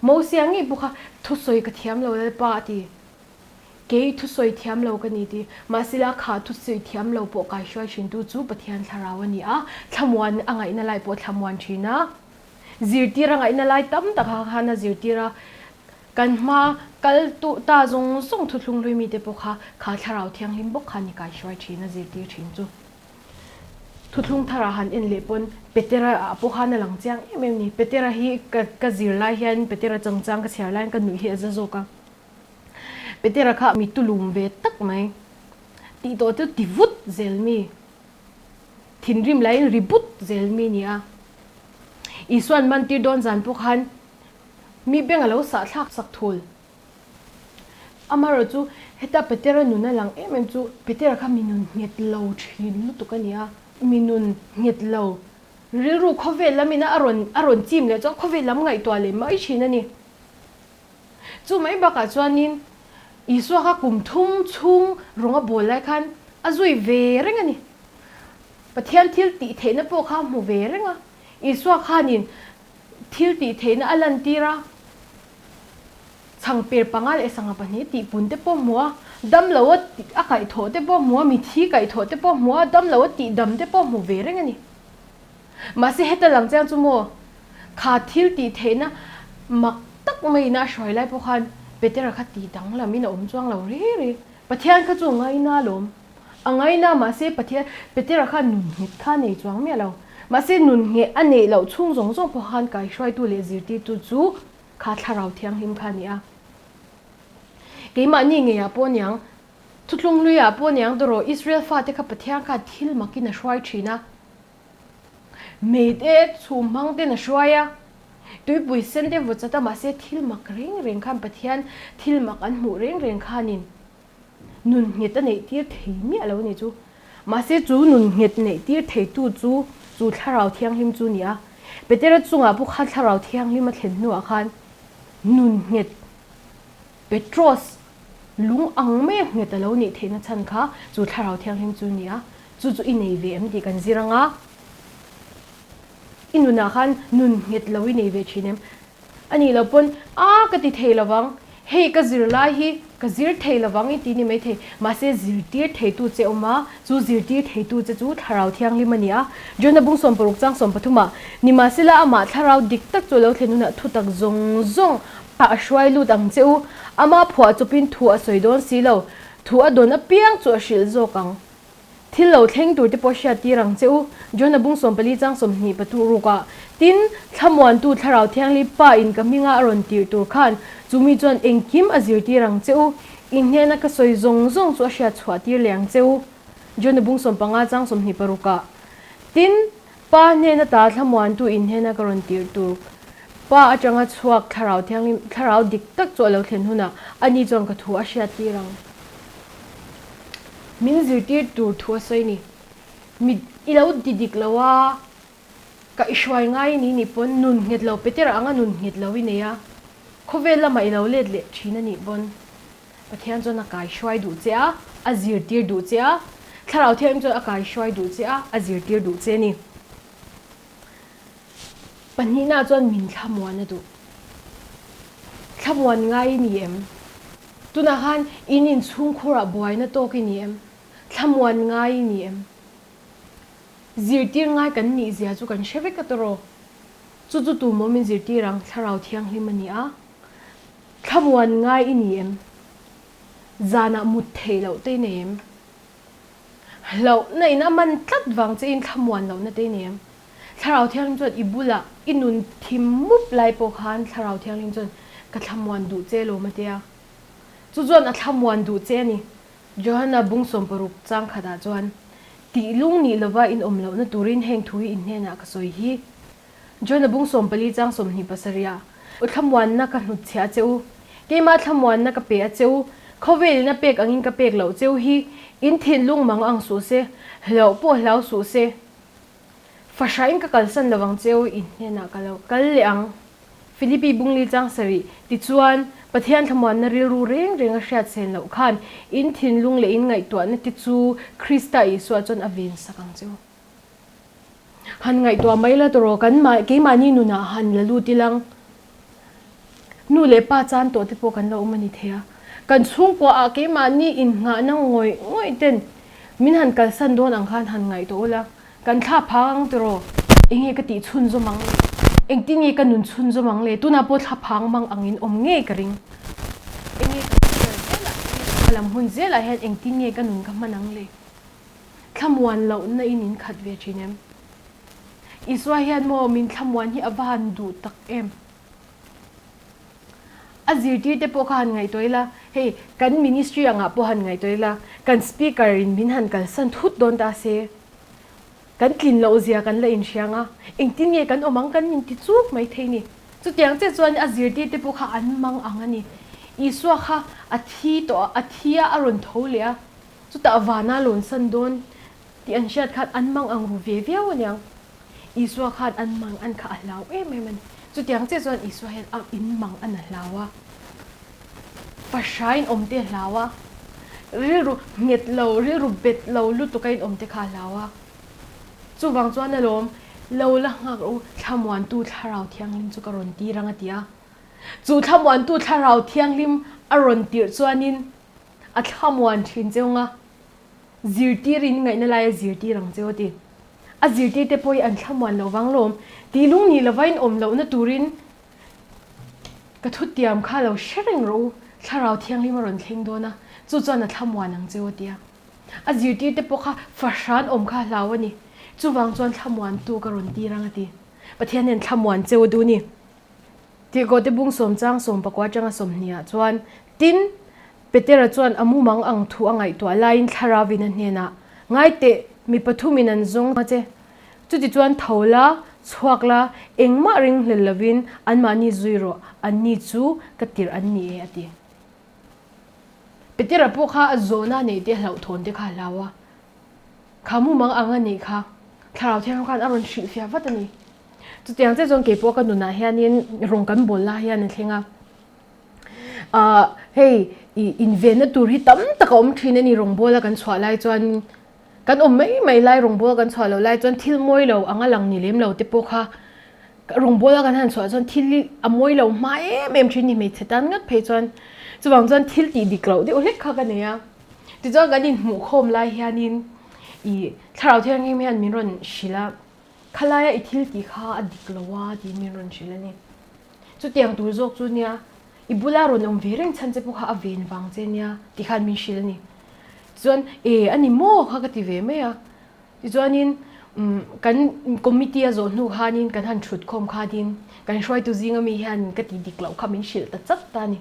Mosia ngei pawh kha thusawi ka thiam lo Lalpa a ti. Kei thusawi thiam lo ka ni ti. Mahsela kha thusawi thiam lo pawh kaihruai thintu chu Pathian thlarau a ni a, thlamuan a ngaihna lai pawh thlamuan thin a, zirtir a ngaihna lai tam tak ah khan a zirtir a, kan hma kal tu ta zawng zawng thuthlung hlui mite pawh kha kha thlarau thianghlim bawk khan i kaihruai thin a zirtir thin chu. Thuthlung tharah han en leh pawn Petera ah pawh khan a lang chiang em em ni. Petera hi ka ka zir lai hian Petera changchang ka chhiar laiin ka nuih hi a za zawk a. Petera kha mi tulum ve tak mai tih tawh chu ti vut zel mi, thinrim laiin ri but zel mi ni a. Isua'n mantir dawn zan pawh khan mi beng a lo sah thlak sak thul. Amaherawh chu heta Petera nun a lang em em chu Petera kha mi nun nghet lo thin lutuk a ni a, mi nun nghet lo rilru khawvel lamina a rawn a rawn chim leh chuan khawvel lam ngaihtuah leh mai thin a ni. Chu mai bakah chuanin Isua kha kum thum chhung rawng a bawl lai khan a zui ve reng a ni. Pathian thil tih theihna pawh kha a hmu ve reng a. Isua khanin thil tih theihna a lantir a, chhangper panga leh sangha pahnih tihpun te pawh hmu a, damlo a a kaihthawh te pawh hmu a, mithi kaihthawh te pawh hmu a, damlo a tihdam te pawh hmu ve reng a ni. Mahse heta lang chiang chu maw, kha thil tih theihna mak tak maiin a hruai lai pawh khan Petera kha ti danglamin a awm chuang lo ri ri. Pathian kha chu a ngaina alawm. A ngaina mahse Pathian Petera khan nun nghet kha a nei chuang miah lo. Mahse nun ngheh a neih loh chhung zawng zawng pawh khan kaihruaitu leh zirtirtu chu kha thlarau thianghlim kha a ni a. Keimahni ngeiah pawh niang, thuthlung hluiah pawh niang tawh rawh, Israel fate kha Pathian khan thil makin a hruai thin a. Meite chhum hmang ten a hruai a, tuipui sen te vaw chat a, mahse thil mak reng reng khan Pathian thil mak an hmuh reng reng khanin nun nghet a neih tir thei miah lo a ni chu. Mahse chu nun nghet neih tir theitu chu chu Thlarau Thianghlim chu a ni a. Petera chungah pawh khan Thlarau Thianghlim a thlen hnuah khan nun nghet Petros lung ang mai a nghet a lo nih theihna chhan kha chu Thlarau Thianghlim chu a ni a. Chu chu i nei ve em tih kan zir ang a. I nunah khan nun nghet lo i nei ve thin em? A nih loh pawn, A, ka ti thei lovang, hei ka zir lai hi ka zir thei lovang i ti ni maithei. Mahse zirtir theitu che awm a, chu zirtir theitu che chu Thlarau Thianghlim a ni a. Johna bung 60 chang 13 ah, Nimahsela amah Thlarau dik tak chu a lo thlen hunah thutak zawng zawng a hruai lut ang che u. Ama phuah chawpin thu a sawi dawn si lo, thu a dawn apiang chu a hrilh zawk ang. Thil lo thleng tur te pawh hriat tir ang che u. Johna bung 14 chang 20 patuh ruk ah, Tin, Thlamuantu Thlarau Thianghlim Pa in ka hminga a rawn tirh tur khan chumi chuan engkim a zirtir ang che u. In hnena ka sawi zawng zawng chu a hriat chhuah tir leh ang che u. Johna bung 15 chang 20 paruk ah, Tin, Pa hnena ta Thlamuantu in hnena ka rawn tirh tur Pa atanga chhuak Thlarau Thianghlim, Thlarau dik tak chu a lo thlen hunah ani chuan ka thu a hriat tir ang. Min zirtir tur thu a sawi ni. Mi i lo ti dik lo a, ka i hruai ngai ni nih pawn nun nghet lo Petera anga nun nghet lo i nei a, khawvel lamah i lo let leh thin a nih pawn Pathian chuan a kaihruai duh che a, a zirtir duh che a, Thlarau Thianghlim chuan a kaihruai duh che a, a zirtir duh che a ni. Pahnihna chuan min thlamuan a duh. Thlamuan ngai i ni em? Tunah khan in inchhungkhurah buaina tawk i ni em? Thlamuan ngai i ni em? Zirtir ngai kan nih zia chu kan hre vek a tawrh aw. Chu chu tu maw min zirtir ang? Thlarau Thianghlim a ni a. Thlamuan ngai i ni em? Zanah mut theih loh te i nei em? Hlauhna in a man tlat vang che in thlamuan lohna te i nei em? Thlarau Thianghlim chuan i bulah i nun thim mup lai pawh khan Thlarau Thianghlim chuan ka thlamuan duh che lawm a tia. Chu chuan a thlamuan duh che a ni. Johana bung 60 chang khatah chuan, Tih lung nih lova in awm lohna turin heng thu hi in hnenah ka sawi hi. Johana bung 14 chang 27 ah, U thlamuanna ka hnutchhiah a che u. Keimah thlamuanna ka pe a che u. Khawvelin a pek angin ka pek loh cheu hi in thinlung mang ang suh se, hlauh pawh hlau suh se. Fahrain ka kalsan lovang cheu in hnenah ka lo kal leh ang. Philippi Bungli chang sarih tichuan Pathian thlamuanna rilru reng reng a hriat sen loh khan in thinlung leh in ngaihtuahna te chu Krista Isua chuan a ven sak ang cheu. Han ngaihtuah mai la tawh rawh, kan mah keimahni nunah han la lut ilang. Nu leh pa chan tawh te pawh kan la awm a ni thei a. Kan chhungkua ah keimahni innghahna ngawih ngawih ten min han kalsan dawn ang khan han ngaihtuah ula, kan thla phang ang tiraw? Enge ka tih chhunzawm ang le? Engtin nge ka nun chhunzawm ang le? Tunah pawh thla phang mang angin awm ngei ka ring. Enge ka career zelah, ka lam hun zelah hian engtin nge ka nun ka hman ang le? Thlamuan lohna in in khat ve thin em? Isua hian maw min thlamuan hi a va han duh tak em? A zirtir te pawh kha han ngaihtuah ila, hei kan ministry angah pawh han ngaihtuah ila, kan speaker in min han kalsan thut dawn ta se, kan tlin loh zia kan la inhriang a, engtin nge kan awm ang kan inti chuk mai thei ni. Chutiang che chuan a zirtir te pawh kha an mang ang a ni. Isua kha a thi tawh a, a thi a, a rawn tho leh a. Chutah vana lawnsan dawn tih an hriat khan an mang ang ru ve viau aniang. Isua khan an mang an kha a hlau em em a ni. Chutiang chiah chuan Isua hian a in mang an a hlau a, fahrain awm te a hlau a, rilru nghet lo, rilru bet lo lutuk a in awm te kha a hlau a. Chuvang chuan alawm, Lo la nghak rawh u, thlamuantu Thlarau Thianghlim chu ka rawn tir ang a ti a. Chu thlamuantu Thlarau Thianghlim a rawn tirh chuanin A thlamuan thin cheu nga, zirtir in ngaihna lai a zirtir ang cheu a ti. A zirtir te pawh hi an thlamuan loh vang lawm, tih lung nih lova in awm lohna turin ka thutiam kha lo hre reng rawh u, Thlarau Thianghlim a rawn thleng dawn a, chu chuan a thlamuan ang cheu a ti a. A zirtir te pawh kha fahran awm kha a hlau a ni, chuvang chuan thlamuantu ka rawn tir ang a ti. Pathian hian thlamuan cheu a duh ni. Tirhkohte bung sawmchang sawmpakua atanga sawmhnih ah chuan, Tin, Petera chuan a mumang ang thu a ngaihtuah laiin Thlaravin a hnenah, Ngai teh, mi pathumin an zawng a che. Chutichuan tho la, chhuak la, engmah ringhlel lovin anmahni zui rawh, anni chu ka tirh an ni e, a ti. Petera pawh kha a zawhna neih te hlauhthawn te kha a hlau a. Kha mumang ang a nih kha Thlarau Thianghlim khan a rawn hrilhfiah vat a ni. Chutiang che chuan keipawh ka nunah hianin rawng kan bawl lai hian a thleng a. Ahh hei ih invenna tur hi tam tak a awm thin a ni rawngbawl a kan chhuah lai chuan kan awm mai mai lai rawngbawl kan chhuah loh lai chuan thil mawi lo anga lang ni lem lo te pawh kha rawngbawl a kan han chhuah chuan thil hi a mawi lo hma em em thin a ni hmeichhe tan ngat phei chuan chuvang chuan thil tih dik loh deuh hlek kha ka nei a tichuan kan inhmuh khawm lai hianin ih thlarau thianghlim hian min rawn hrilh a. Khalaia i thil tih kha a dik lo a tiin min rawn hrilh a ni. Chutiang tur zawk chu nia, i bula rawn awm ve reng chhan che pawh kha a ven vang che nia ti khan min hrilh a ni. Tichuan, E, a ni maw kha ka ti ve mai a. Tichuanin, umm, kan committee a zawh hnu khanin kan han thut khawm khanin kan hruaitu zinga mi hian ka tih dik loh kha min hrilh ta chat ta a ni.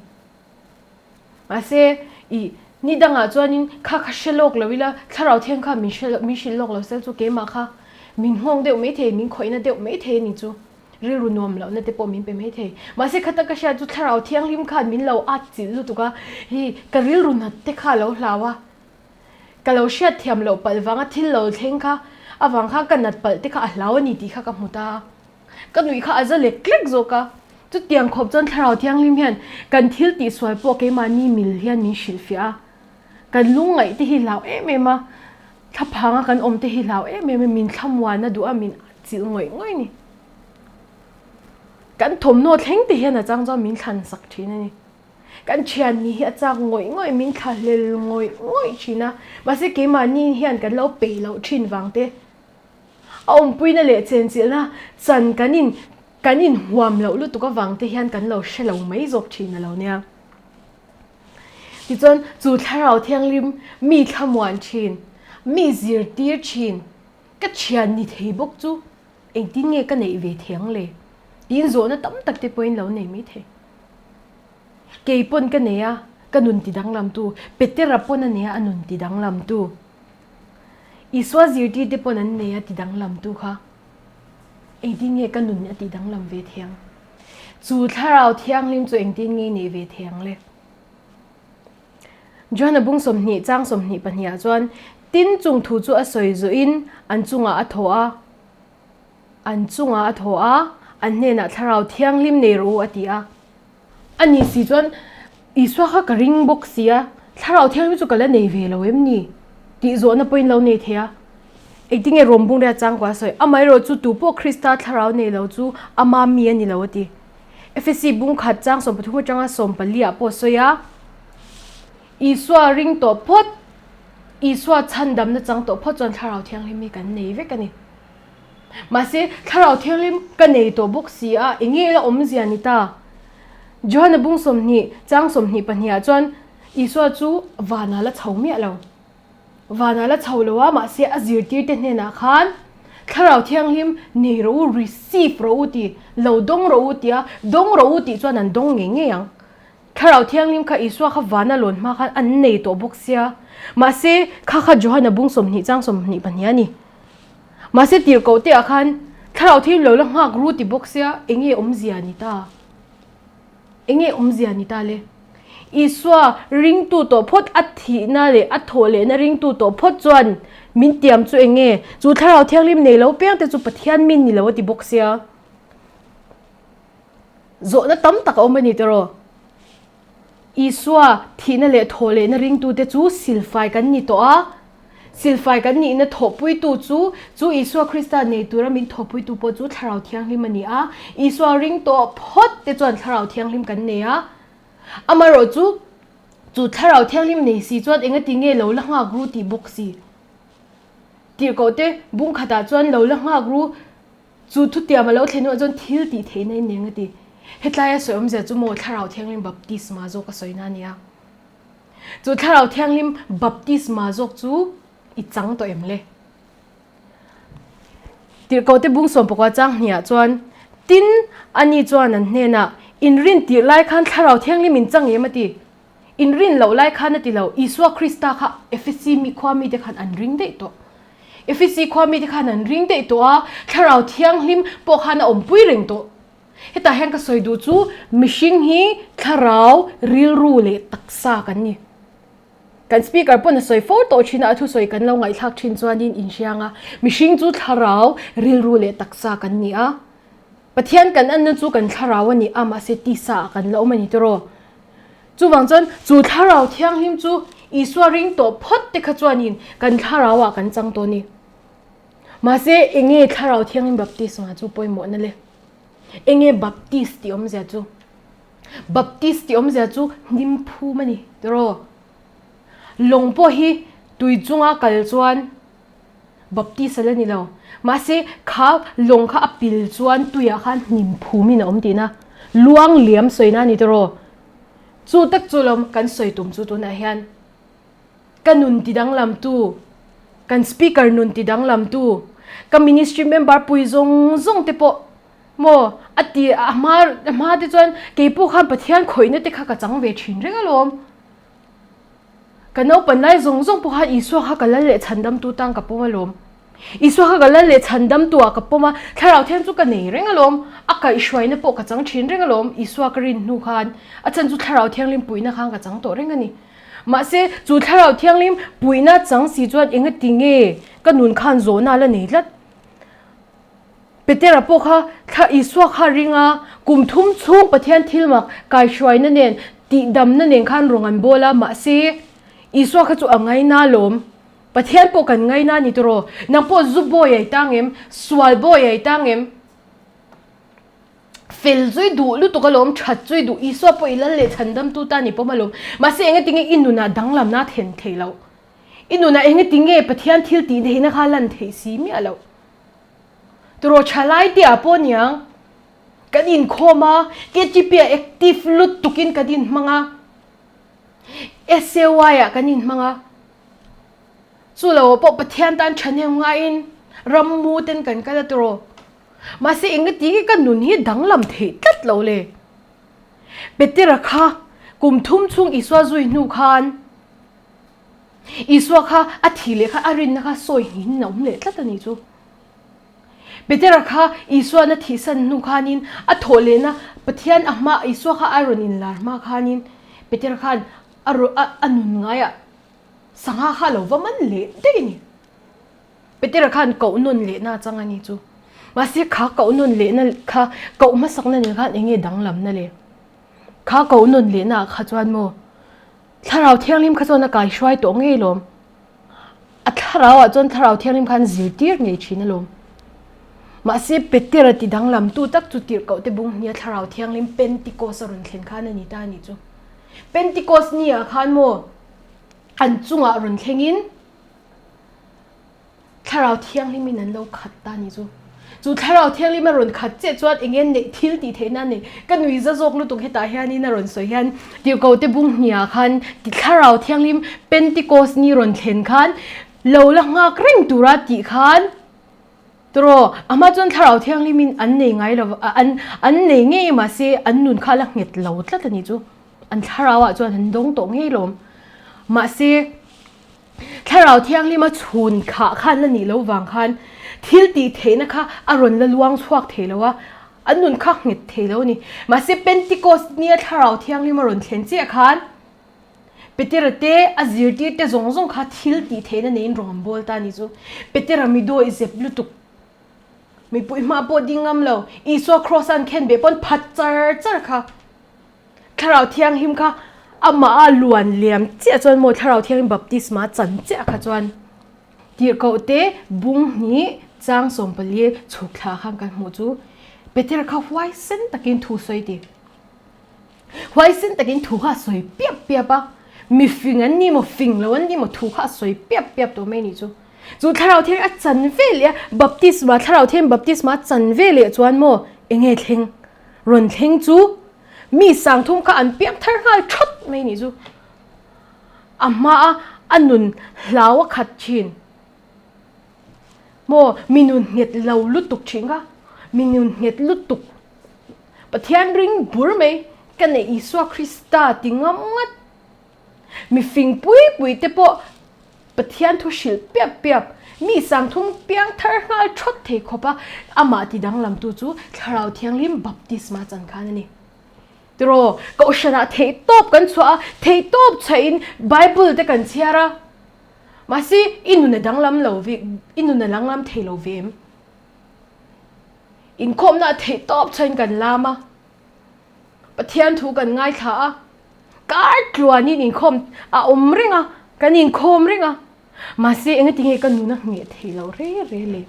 Mahse, i ni dangah chuanin kha kha hre lawk lo ila, thlarau thiang kha min hre min hrilh lawk lo sel chu keimah kha min nghawng deuh mai thei, min khawihna deuh mai thei a ni chu. Rilru nuam lohna te pawh min pe mai thei. Mahse, khata ka hriat chu thlarau thianghlim khan min lo at chilh lutuk a, hi ka rilru nat te kha a lo hlau a. Ka lo hriat thiam loh palh vanga thil lo thleng kha avang khan ka nat palh te kha a hlau a ni tih kha ka hmu ta a. Ka nuih kha a za lek lek zawk a. Chutiang khawp chuan Thlarau Thianghlim hian kan thil tihsual pawh keimahni mil hian min hrilhfiah a. Kan lungngaih te hi hlau em em a, thlaphanga kan awm te hi hlau em em a, min thlamuan a duh a, min chilh ngawih ngawih a ni. Kan thawmhnaw thleng te hian a chang chuan min thlan sak thin a ni. Kan thian ni hi a chak ngawih ngawih, min thlahlel ngawih ngawih thin a. Mahse keimahni hian kan lo peih loh thin vang te. A awmpuina leh chenchilhna chan kan in kan inhuam loh lutuk avang te hian kan lo hre lo mai zawk thin a lo nia. Tichuan chu Thlarau Thianghlim mi thlamuan thin, mi zirtir thin, ka thian ni thei bawk chu engtin nge ka neih ve thei ang le? Tiin zawhna tam tak te pawhin lo nei mai thei. Kei pawn ka nei a, ka nun ti danglamtu, Petera pawn a nei a, a nun ti danglamtu. Isua zirtirte pawn an nei a ti danglamtu kha engtin nge ka nun a tih danglam ve thei ang? Chu Thlarau Thianghlim chu engtin nge i neih ve thei ang le? Johana bung 20 chang 22 ah chuan, Tin chung thu chu a sawi zawhin an chungah a thaw a, an chungah a thaw a, an hnenah Thlarau Thianghlim nei rawh u a ti a. A ni si chuan Isua kha ka ring bawk si a, Thlarau Thianghlim chu ka la nei ve lo em ni? tih zawhna pawhin lo nei thei a. Engtinge Rom bungria changkua a sawi? Amaherawh chu tupawh Krista Thlarau nei lo chu ama mi a ni lo a ti. Efesi bung khat chang 13 atanga 14 ah pawh a sawi a, Isua ring tawh phawt, Isua chhandamna chang tawh phawt chuan Thlarau Thianghlim hi kan nei vek a ni. Mahse, Thlarau Thianghlim ka nei tawh bawk si a, eng nge ila awmzia ni ta? Johana bung 20 chang 22 ah chuan Isua chu vanah la chho miah lo. Vanah la chho lo a, mahse a zirtirte hnenah khan Thlarau Thianghlim nei rawh u, receive rawh u ti, lo dawng rawh u tia, dawng rawh u tih chuan an dawng ngei ngei ang. Thlarau Thianghlim kha Isua kha vana lawn hma khan an nei tawh bawk sia. Mahse, kha kha Johana bung 20 chang 22 a ni. Mahse tirhkoh te ah khan Thlarau Thianghlim lo la nghak ru ti bawk sia, enge awmzia ni ta? Enge awmzia ni ta le? Isua ringtu tawh phawt a thihna leh a thawh lehna ringtu tawh phawt chuan min tiam chu enge? Chu Thlarau Thianghlim nei lo piang te chu Pathian min ni lo a ti bawk sia. Zawhna tam tak a awm a ni tiraw? Isua thihna leh thawh lehna ringtute chu silfai kan ni tawh a. Silfai kan nihna thawhpuitu chu, chu Isua Krista nei tura min thawhpuitu pawh chu Thlarau Thianghlim a ni a. Isua ring tawh phawt te chuan Thlarau Thianghlim kan nei a. Amaherawh chu, chu Thlarau Thianghlim nei si chuan engati nge lo la nghak ru tih bawk si? Tirhkoh te bung khatah chuan lo la nghak ru. Chu thutiam a lo thlen hnuah chuan thil tih theihna in eng a ti. Hetlaia sawi awmzia chu maw Thlarau Thianghlim baptisma zawk a sawina a ni a. Chu Thlarau Thianghlim baptisma zawk chu i chang tawh em le? Tirhkoh te bung 14 chang hniah chuan, Tin, ani chuan an hnenah, Inrin tirh lai khan Thlarau Thianghlim in chang em a ti. Inrin loh lai khan a ti lo, Isua Krista kha Efesi mi khua mite khan an ring daih tawh. Efesi khua mite khan an ring daih tawh a, Thlarau Thianghlim pawh khan a awmpui reng tawh. Hetah hian ka sawi duh chu mihring hi thlarau, rilru leh taksa kan ni. Kan speaker pawn a sawi fo tawh thin a, a thusawi kan lo ngaihthlak thin chuanin inhriang a, mihring chu thlarau, rilru leh taksa kan ni a. Pathian kan anna chu kan thlarau a ni a, mahse tisa ah kan la awm a ni tiraw? Chuvang chuan chu thlarau thianghlim chu Isua ring tawh phawt te kha chuanin kan thlarau ah kan chang tawh a ni. Mahse enge thlarau thianghlim baptisma chu pawimawhna le? Enge baptist tih awmzia chu? Baptist tih awmzia chu hnim phum a ni tiraw? Lawng pawh hi tui chunga kal chuan Baptist a la ni lo. Mahse, kha lawng kha a pil chuan tuiah khan hnim phumin a awm tihna, luang liam sawina a ni tawh raw. Chu tak chu lawm kan sawi tum chu tunah hian ka nun ti danglamtu, kan speaker nun ti danglamtu, ka ministry member pui zawng zawng te pawh maw a ti a hma a hma te chuan keipawh khan Pathian khawihna te kha ka chang ve thin reng alawm. Ka naupan lai zawng zawng pawh khan Isua kha ka lal leh chhandamtu tan ka pawm alawm. Isua kha ka lal leh chhandamtu ah ka pawm a, Thlarau Thiang chu ka nei reng alawm, a kaihhruaina pawh ka chang thin reng alawm, Isua ka rin hnu khan a chan chu Thlarau Thianghlim puihna khan ka chang tawh reng a ni. Mahse, chu Thlarau Thianghlim puihna chang si chuan engati nge ka nun khan zawhna a la nei tlat? Petera pawh kha thla Isua kha ring a, kum thum chhung Pathian thilmak kaihruaina nen, tihdamna nen khan rawng an bawl a, mahse Isua kha chu a ngaina alawm. Pathian pawh kan ngaina a ni tawh. Nang pawh zu bawi a i tang em? Sual bawi a i tang em? Fel chu i duh lutuk alawm, that chu i duh, Isua pawh i lal leh chhandamtu tan i pawm alawm. Mahse engatinge i nunah danglamna a thlen thei loh? I nunah engatinge Pathian thil tih theihna kha lan theih si miah loh? Tiraw thalai te ah pawh niang kan inkhawm a, KTP ah active lutukin kan inhmang a, SAY ah kan inhmang a, chu lo ah pawh Pathian tan thahnem ngaiin rammu ten kan kal a tiraw. Mahse engati nge ka nun hi danglam theih tlat lo le? Petera kha kum thum chhung Isua zui hnu khan Isua kha a thih leh kha a rinna kha sawi nghin a awm leh tlat a ni chu. Petera kha Isua'n a thihsan hnu khanin a thawh lehna Pathian a hma Isua kha a rawn inlar hma khanin Petera khan. A a nun ngaiah sangha kha a lo va man leh daih a ni. Petera khan koh nawn lehna a chang a ni chu. Mahse kha koh nawn lehna kha koh hmasakna nen khan eng nge danglamna le? Kha koh nawn lehna ah kha chuan maw Thlarau Thianghlim kha chuan a kaihruai tawh ngei lawm. A thlarau ah chuan Thlarau Thianghlim khan zirtir ngei thin alawm. Mahse Petera ti danglamtu tak chu tirhkoh te bung hnia Thlarau Thianghlim Pentikos a rawn thlen khan a ni ta a nih chu. Pentikos ni ah khan maw an chungah rawn thlengin Thlarau Thianghlimin an lo khat ta ni chu. Chu Thlarau Thianghlim a rawn khat chiah chuan eng nge neih thil tih theihna a nei. Ka nui za zawk lutuk hetah hianin a rawn sawi hian Tirhkoh te bung hniah khan Thlarau Thianghlim Pentecost ni rawn thlen khan lo la nghak reng tura tih khan tawraw a hma chuan Thlarau Thianghlimin an nei ngai lo an an nei ngei mahse an nun kha a la nghet lo tlat a ni chu. An thlarauah chuan an dawng tawh ngei lawm. Mahse. Thlarau Thianghlima chhun khah khan la nih loh vang khan thil tih theihna kha a rawn la luang chhuak thei lo a, an nun kha nghet thei lo a ni. Mahse Pentecost nia Thlarau Thianghlima rawn thlen chiah khan Petera te, a zirtir te zawng zawng kha thil tih theihna neiin rawn an bawl ta a nih chu. Petera mi dawi zep lutuk, mipui hma pawh ding ngam lo, Isua Kraws a an khen beh pawn phat char char kha. Thlarau Thianghlim kha amah a luan liam chiah chuan maw Thlarau Thianghlim baptisma chan chiah kha chuan tirhkoh te bung hnih chang 14 chhuk thla khan kan hmuh chu Peter kha huaisen takin thu sawi ti. Huaisen takin thu kha a sawi piap piap a, mi fing an ni maw fing lo an ni maw thu kha a sawi piap piap tawh mai a nih chu. Chu Thlarau Thianghlim a chan ve leh a, baptisma Thlarau Thianghlim baptisma a chan ve leh chuan maw enge thleng rawn thleng chu Mi sangthum kha an piang thar nghal thawt mai nih chu. A hmaa a nun hlau a khat thin. Maw mi nun nghet lo lutuk thin kha, mi nun nghet lutuk. Pathian ring bur mai ka neih Isua Krista ti ngam ngat. Mi fing pui pui te pawh Pathian thu hrilh piap piap, mi sangthum piang thar nghal thawt thei khawp a, amah ti danglamtu chu Thlarau Thianghlim baptisma chan khan a ni. Tiraw, Kohhranah theihtawp kan chhuah a, theihtawp chhuahin Bible te kan chhiar a, mahse i nun a danglam lo ve, i nun a danglam thei lo ve em? Inkhawmnaah theihtawp chhuahin kan lam a. Pathian thu kan ngaithla a, kar tluanin inkhawm a awm reng a, kan inkhawm reng a, mahse engati nge ka nun a ngheh thei lo re re le.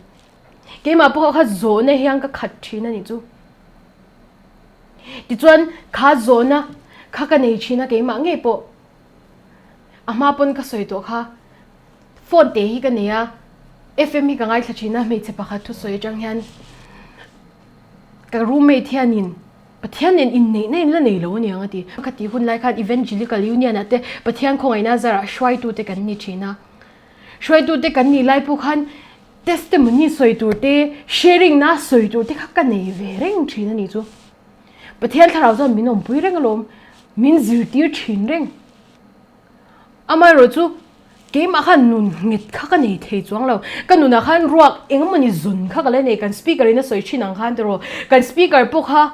Keimah pawh kha zawhna hian ka khat thin a nih chu. Tichuan kha zawhna kha ka nei thin a keimah ngei pawh. A hma pawn ka sawi tawh kha phone te hi ka nei a, FM hi ka ngaithla thin a hmeichhe pakhat thusawi atang hian. Ka roommate hianin Pathian nen inneihna in la nei lo aniang a ti. Ka tih hun lai khan Evangelical Union ah te Pathian khawngaihna zarah hruaitute kan ni thin a. Hruaitute kan nih lai pawh khan testimony sawi tur te, sharing na sawi tur te kha ka nei ve reng thin a nih chu. Pathian thlarau chuan min awmpui reng alawm, min zirtir thin reng. Amaherawh chu keimah khan nun nghet kha ka nei thei chuang lo. Ka nunah khan ruak eng emawni zawn kha ka la nei. Kan speaker in a sawi thin ang khan tiraw. Kan speaker pawh kha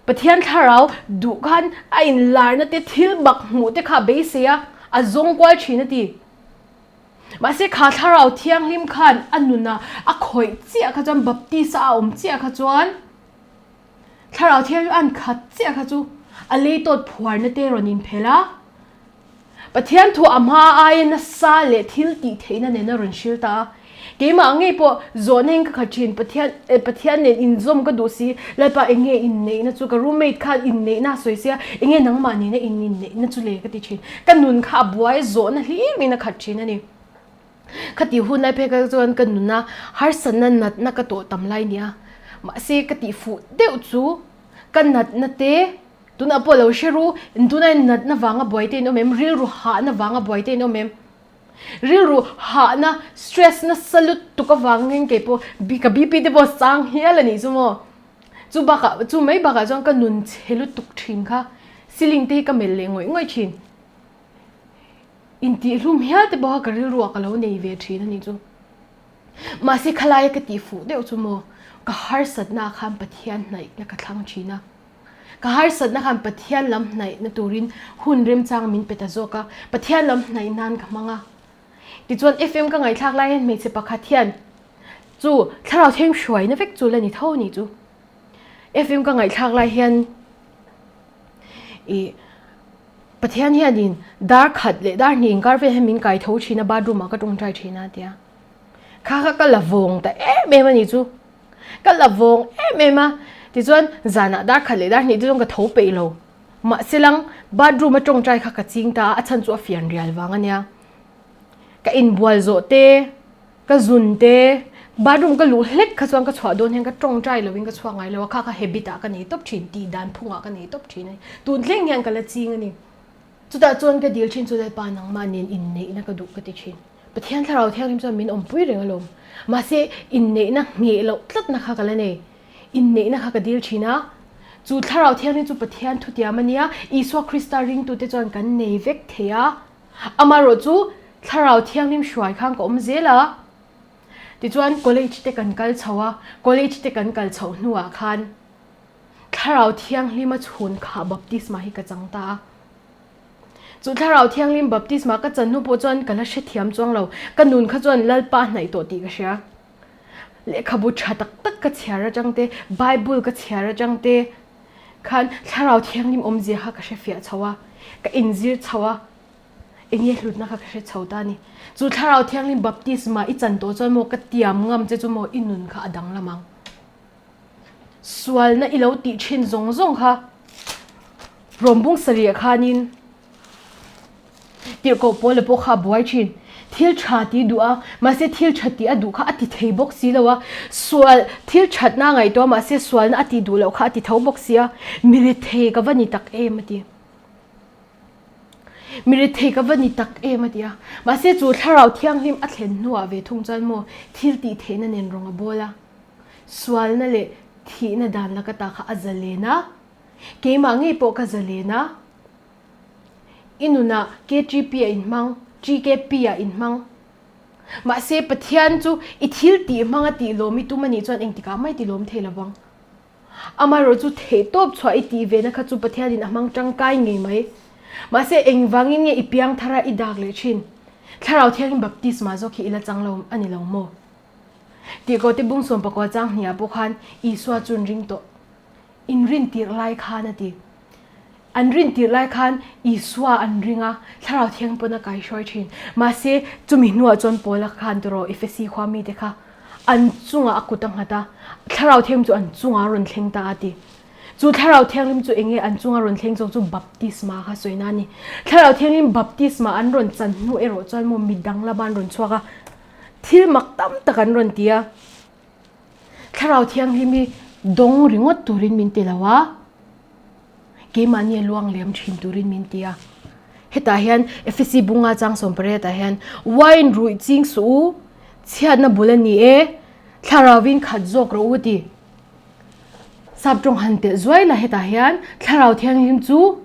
Pathian thlarau duh khan a inlarna te thil bak hmuh te kha a beisei a, a zawng kual thin a ti. Mahse kha thlarau thianghlim khan a nunah a khawih chiah kha chuan baptist a a awm chiah kha chuan, Thlarau Thianghlim an khat chiah kha chu a lei tawt phuarna te rawn inphelh a, Pathian thu a hma aia nasa leh thil tih theihna nen a rawn hril ta a. Keimah ngei pawh zawhna in ka khat thin, Pathian eh Pathian nen inzawm ka duh si, Lalpa eng nge inneihna chu, ka roommate khan inneihna a sawi sia, eng nge nangmah nena in inneihna chu le ka ti thin. Ka nun kha a buai zawhna hlim in a khat thin a ni. Khati hun lai phei kha chuan ka nuna harsatna natna ka tawh tam lai nia. Mahse ka tih fuh deuh chu ka natna te tunah pawh lo hre ru, tunah hian natna vanga buai te in awm em, rilru hahna vanga buai te in awm em? Rilru hahna stress nasa lutuk avangin kei pawh ka BP te pawh sang hial a nih chu maw. Chu bakah chu mai bakah chuan ka nun chhe lutuk thin kha ceiling te hi ka melh leh ngawih ngawih thin. Intihhlum hial te pawha ka rilruah ka lo nei ve thin a nih chu. Mahse khalaia ka tih fuh deuh chu maw, ka harsatna khan Pathian hnaihna ka thlang thin a. Ka harsatna khan Pathian lam hnaihna turin hun remchang min pe ta zawk a, Pathian lam hnaih nan ka hmang a. Tichuan FM ka ngaihthlak lai hian hmeichhe pakhat hian chu thlarau thleng hruaina vek chu la ni tho a ni chu. FM ka ngaihthlak lai hian ih Pathian hianin dar khat leh dar hnih inkar vel hian min kai tho thin a bathroom ah ka tawngtai thin a tia. Kha kha ka la vawng ta em em a ni chu. Ka la vawng em em a, tichuan zanah dar khat leh dar hnih te chuan ka tho peih lo. Mahse lang bathroom a tawngtai kha ka ching ta a, a chhan chu a fian rial vang a nia. Ka inbual zawh te, ka zun te, bathroom ka luh hlek kha chuan ka chhuah dawn hian ka tawngtai lovin ka chhuak ngai lo a, kha kha habit ah ka nei tawp thin, tih dan phungah ka nei tawp thin a ni. Tun thleng hian ka la ching a ni. Chutah chuan ka dil thin chu Lalpa nangmah nen inneihna ka duh ka ti thin. Pathian Thlarau Thianghlim chuan min awmpui reng alawm. Mahse, inneihna ngheh loh tlatna kha ka la nei. Inneihna kha ka dil thin a. Chu Thlarau Thianghlim chu Pathian thutiam a nia, Isua Krista ringtute chuan kan nei vek thei a. Amaherawh chu Thlarau Thianghlim hruai khan ka awm zel a. Tichuan, college te kan kal chho a, college te kan kal chhoh hnuah khan Thlarau Thianghlima chhun kha baptisma hi ka chang ta a. Chu Thlarau Thianghlim baptisma ka chan hnu pawh chuan ka la hrethiam chuang lo. Ka nun kha chuan Lalpa a hnaih tawh tih ka hria. Lehkhabu tha tak tak ka chhiar atang te, Bible ka chhiar atang te khan Thlarau Thianghlim awmzia kha ka hrefiah chho a, ka inzir chho a, enge hlutna kha ka hre chho ta a ni. Chu Thlarau Thianghlim baptisma i chan tawh chuan maw ka tiam ngam che chu maw i nun kha a danglam ang. Sualna i lo tih thin zawng zawng kha Rawmbung sarih khanin tirhkoh pawl le pawh kha a buai thin. Thil tha tih duh a, mahse thil tha tih a duh kha a ti thei bawk si lo a. Sual, thil thatna a ngaihtuah a, mahse sualna a tih duh loh kha a ti tho bawk si a. Mi rethei ka va ni tak em a ti. Mi rethei ka va ni tak em a ti a. Mahse chu Thlarau Thianghlim a thlen hnuah ve thung chuan maw thil tih theihna nen rawng a bawl a. Sualna leh thihna dan laka ta kha a zalen a, keimah ngei pawh ka zalen a. I nunah KTP a inhmang, TKP ah inhmang. Mahse Pathian chu i thil tih hmanga tih lawm i tum a nih chuan engtikah mah i ti lawm thei lo vang. Amaherawh chu theihtawp chhuah i tih vena kha chu Pathianin a hmang tangkai ngei mai. Mahse engvangin nge i piang thar a i dak leh thin? Thlarau Thianghlim baptisma zawk hi i la chang lo a ni lo maw? Tihkote bung sawmpakua chang hniah pawh khan Isua chu an ring tawh. In rin tirh lai khan a ti. An rin tirh lai khan Isua an ring a, Thlarau Thiang pawn a kaihruai thin. Mahse, chumi hnuah chuan Paula khan tawrh Efesi khua mite kha an chungah a kut a nghat a, Thlarau Thianghlim chu an chungah a rawn thleng ta a ti. Chu Thlarau Thianghlim chu enge an chunga rawn thleng zawk chu baptisma kha sawina a ni. Thlarau Thianghlim baptisma an rawn chan hnu erawh chuan maw midang lama an rawn chhuak a, Thil mak tam tak an rawn ti a, Thlarau Thianghlim hi dawng ringawt turin min ti lo a, keimahni a luang liam thin turin min ti a. Hetah hian Efesi bunga chang sawmpariatah hian wine ruih ching suh u, chhiatna bul a ni e, Thlarauin khat zawk rawh u ti. Sap tawng han telh zuai la hetah hian Thlarau Thianghlim chu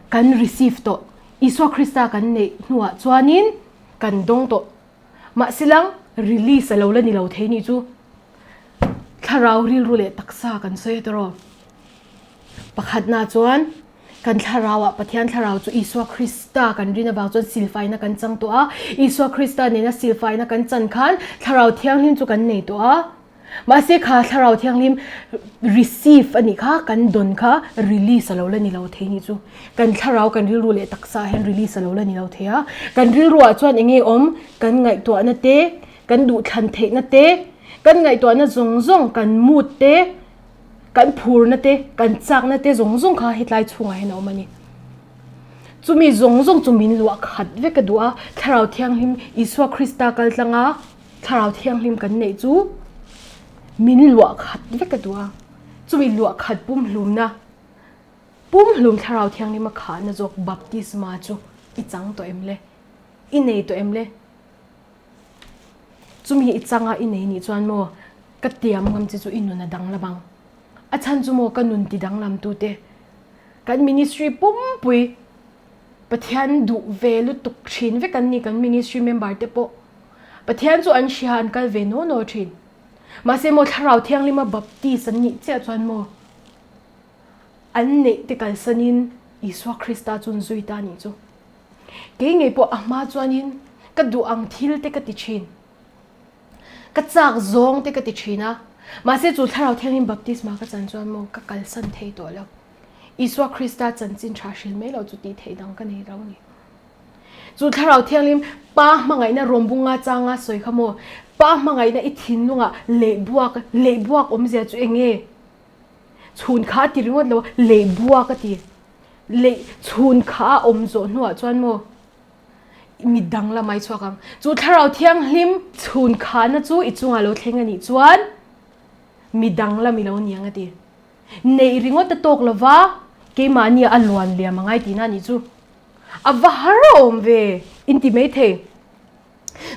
kan receive tawh, Isua Krista kan neih hnuah chuanin kan dawng tawh. Mahse lang release a lo la ni lo thei nih chu thlarau rilru leh taksa kan sawi a tawrh. Pakhatna chuan kan thlarau ah Pathian thlarau chu Isua Krista kan rin avang chuan silfaina kan chang tawh a, Isua Krista nena silfaina kan chan khan thlarau thianghlim chu kan nei tawh a. Mahse kha Thlarau Thianghlim receive a nih kha, kan dawn kha release a lo la ni lo thei nih chu. Kan thlarau, kan rilru leh taksa ah hian release a lo la ni lo thei a. Kan rilru ah chuan eng nge awm? Kan ngaihtuahna te, kan duhthlan theihna te, kan ngaihtuahna zawng zawng, kan mood te, kan phurna te, kan chakna te zawng zawng kha hetlai chhungah hian a awm a ni. Chumi zawng zawng chu min luah khat vek a duh a, Thlarau Thianghlim Isua Krista kal tlang a, Thlarau Thianghlim kan neih chu min luah khat vek a duh a, chumi luah khat pumhlumna, pumhlum Thlarau Thianghlim a khahna zawk baptisma chu i chang tawh em le? I nei tawh em le? Chumi i changa i nei nih chuan maw ka tiam ngam che chu i nun a danglam ang. A chhan chu maw ka nun ti danglam tute kan ministry pumpui Pathian duh ve lutuk thin vek an ni kan ministry member te pawh. Pathian chu an hria an kal ve naw naw thin. Mahse maw Thlarau Thianghlima baptist an nih chiah chuan maw. An neih te kalsanin Isua Krista chu an zui ta a nih chu. Kei ngei pawh a hma chuanin ka duh ang thil te ka ti thin. Ka chak zawng te ka ti thin a. Mahse chu Thlarau Thianghlim baptisma ka chan chuan maw ka kalsan thei tawh lo. Isua Krista chanchin tha hril mai lo chu tih theih dang ka nei lo a ni. Chu Thlarau Thianghlim Pa hmangaihna rawngbunga changa sawi kha maw Pa hmangaihna i thinlungah lehbuak lehbuak awmzia chu eng nge? Chhun kha a ti ringawt lo a, lehbuak a ti. Leh chhun kha a awm zawh hnuah chuan maw mi dang lam ai chhuak ang. Chu Thlarau Thianghlim chhun khahna chu i chungah lo thleng a nih chuan mi dang lam i lo ni ang a ti. Neih ringawt a tawk lova keimahnia a luan liam angai tihna a nih chu. A va har awm ve in ti maithei.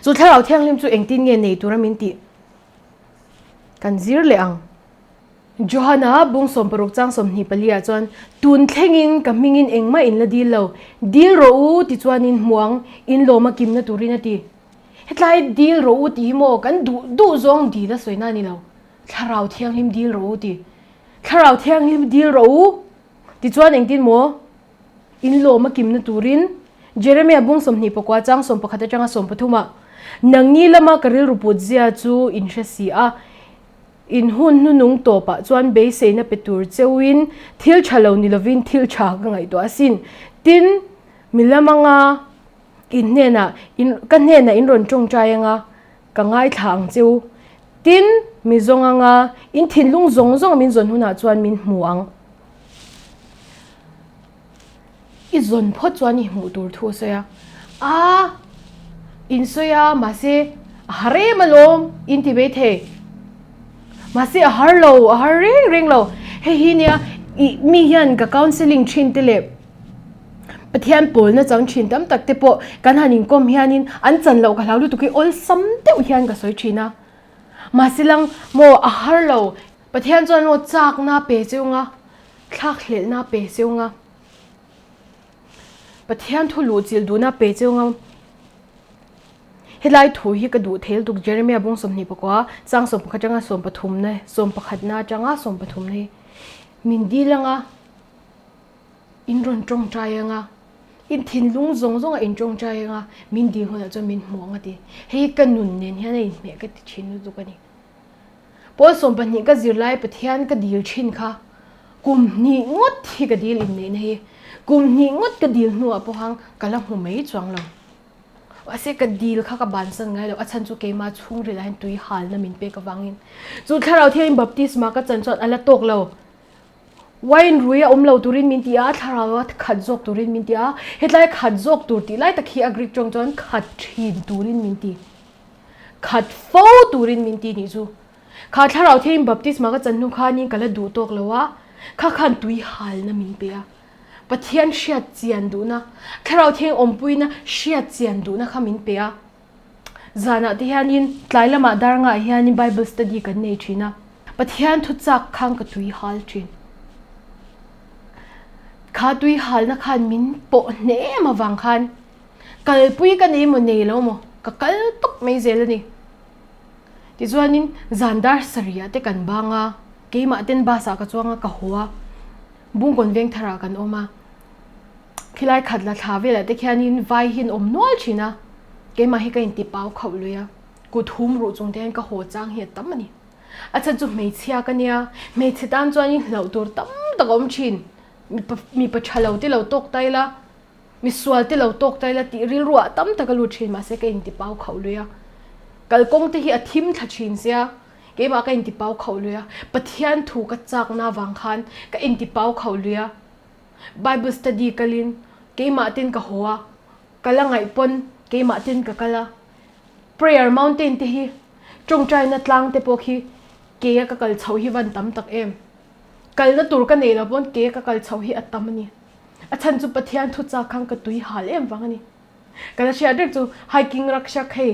Chu Thlarau Thianghlim chu engtin nge nei tura min tih kan zir leh ang. Johana bung 60 chang 24 ah chuan, Tun thlengin ka hmingin engmah in la dil lo, dil rawh u tichuanin hmu ang, in lawm a kimna turin a ti. Hetlai dil rawh u tih hi maw kan duh duh zawng dil a sawina a ni lo, Thlarau Thianghlim dil rawh u ti. Thlarau Thianghlim dil rawh u tichuan engtin maw? In lawm a kimna turin Jeremia bung 24 chang 11 atanga 13 ah, Nangni lama ka rilru put zia chu in hre si a, In hun hnunung tawpah chuan beiseina pe tur cheuin thil tha lo ni lovin thil tha ka ngaihtuah asin. Tin, mi lam anga in hnenah in ka hnenah in rawn tawngtai anga ka ngaithla ang cheu. Tin, mi zawng anga in thinlung zawng zawng min zawn hunah chuan min hmu ang. I zawn phawt chuan i hmuh tur thu a sawi a, a in sawi a mahse a har em alawm in ti mai thei mahse a har lo a har reng reng lo hei hi nia ih mi hian ka counselling thin te leh Pathian pawlna chang thin tam tak te pawh kan han inkawm hianin an chan loh ka hlau lutuk hi awlsam deuh hian ka sawi thin a mahse lang maw a har lo Pathian chuan maw chakna pe chunga thlakhlelhna pe chunga. Pathian thu luh chilh duhna pe cheu ngam. Helai thu hi ka duh thei lutuk Jeremiah bung 24 chang 11 atanga 13 na 11 na atanga 13 na hi min dil anga in rawn tawngtai anga in thinlung zawng zawng a in tawngtai anga min dil hunah chuan min hmu ang a ti. Hei hi ka nun nen hian a inhmeh ka ti thin lutuk a ni. Pawl 12 ka zir lai Pathian ka dil thin kha kum hnih ngawt hi ka dil inneihna hi kum hnih ngawt ka dil hnuah pawh ka la hmu mai chuang lo. Mahse ka dil kha ka bansan ngai lo a chhan chu keimah chhungril ah hian tui halna min pek avangin chu thlarau thiangin baptisma ka chan chuan a la tawk lo. Wine rui a awm lo turin min ti a, thlarau a khat zawk turin min ti a, hetlai khat zawk tur tih lai tak hi a Greek tawng chuan khat thin turin min ti. Khat fo turin min ti nih chu. Kha thlarau thiangin baptisma ka chan hnu khanin ka la duh tawk lo a, kha khan tui halna min pe a. Pathian hriat chian duhna, thlarau thiang awmpuina hriat chian duhna kha min pe a. Zanah te hianin tlai lamah dar ngah hianin Bible study kan nei thin a. Pathian thu chak khan ka tui hal thin. Kha tui halna khan min pawh hneh em avang khan Kalpui ka nei maw nei lo maw ka kal tawp mai zel a ni. Tichuanin zan dar sarihah te kan bang a, keimah ten bus ah ka chuang a ka haw a, Bungkawn Vengtharah kan awm a, khilai khat la thla velah te khianin vai hi an awm nual thin a, keimah hi ka inti pau khauh lui a, kut hum ruh chung te hian ka haw chang hi a tam a ni. A chhan chu hmeichhia ka nia, hmeichhe tan chuanin hlauh tur tam tak a awm thin, mipa mipa tha lo te lo tawk ta ila, Misual te lo tawk ta ila tih rilru ah tam tak a lut thin mahse ka inti pau khauh lui a. Kalkawng te hi a thim thla thin sia keimah ka inti pau khauh lui a. Pathian thu ka chakna avang khan ka inti pau khauh lui a. Bible study kalin keimah ten ka haw a, ka la ngaih pawn keimah ten ka kal a. Prayer mountain te hi tawngtaina tlang te pawh khi keia ka kal chhoh hi van tam tak em. Kalna tur ka neih loh pawn keia ka kal chhoh hi a tam a ni. A chhan chu Pathian thu chak khan ka tui hal em vang a ni. Ka la hriat reng chu hiking rakshak hei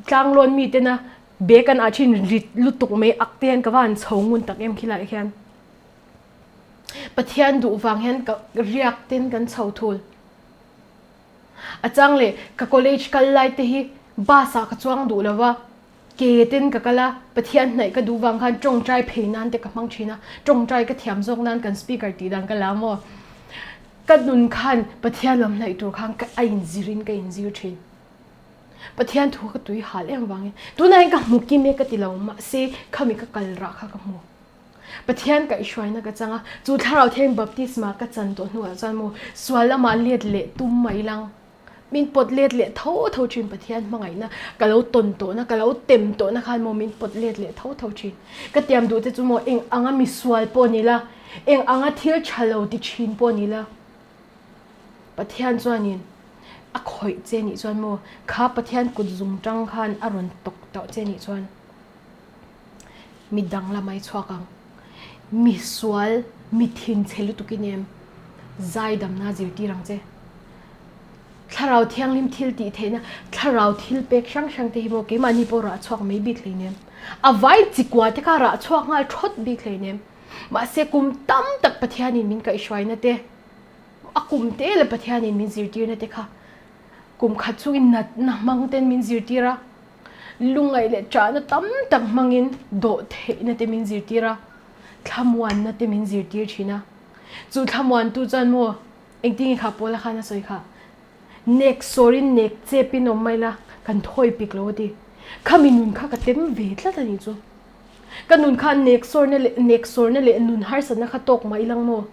tlanglawn mi tena bag an ah thin rit lutuk mai ak te hian ka va han chho ngun tak em khilaiah khian. Pathian duh vang hian ka riak ten kan chho thul. A chang leh ka college kal lai te hi bus ah ka chuang duh lo va. Ke ten ka kal a, Pathian hnaih ka duh vang khan tawngtai phei nan te ka hmang thin a, tawngtai ka thiam zawk nan kan speaker tih dan ka la maw? Ka nun khan Pathian lam hnaih tur khan ka a inzir in ka inzir thin. Pathian thu ka tui hal em vangin tunah hian ka hmu kim e ka ti lo mahse khami ka kal rah kha ka hmu. Pathian kaihhruaina ka chang a, chu thlarau thiangin baptisma ka chan tawh hnuah chuan maw sual lamah let leh tum mai lang. Min pawt let leh tho tho thin Pathian hmangaihna ka lo tawn tawhna ka lo tem tawhna khan maw min pawt let leh tho tho thin. Ka tiam duh te chu maw eng anga misual pawh ni la, eng anga thil tha lo ti thin pawh ni la, Pathian chuanin a khawih che nih chuan maw kha Pathian kut zung tang khan a rawn tawk tauh che nih chuan mi danglam ai chhuak ang. Mi sual, mi thinchhe lutuk i nem zaidamna zirtir ang che. Thlarau thianghlim thil tih theihna, thlarau thil pek hrang hrang te hi maw keimahni pawh rah chhuak mai bik hleinem. A vai chikua te kha rah chhuak nghal thawt bik hleinem. Mahse kum tam tak Pathianin min kaihhruaina te, a kum te leh Pathianin min zirtirna te kha kum khat chungin natna hmang ten min zirtir a, lungngaih leh ṭahna tam tak hmangin dawh theihna te min zirtir a, thlamuanna te min zirtir ṭhin a. Chu thlamuantu chuan maw engtin nge kha Paula khan a sawi kha, Nek sawrin nek chepin awm mai la, kan thawi pik lo a ti. Khami nun kha ka tem ve tlat a nih chu. Ka nun kha nek sawrna leh nek sawrna leh nun harsatna kha tawk mai lang maw?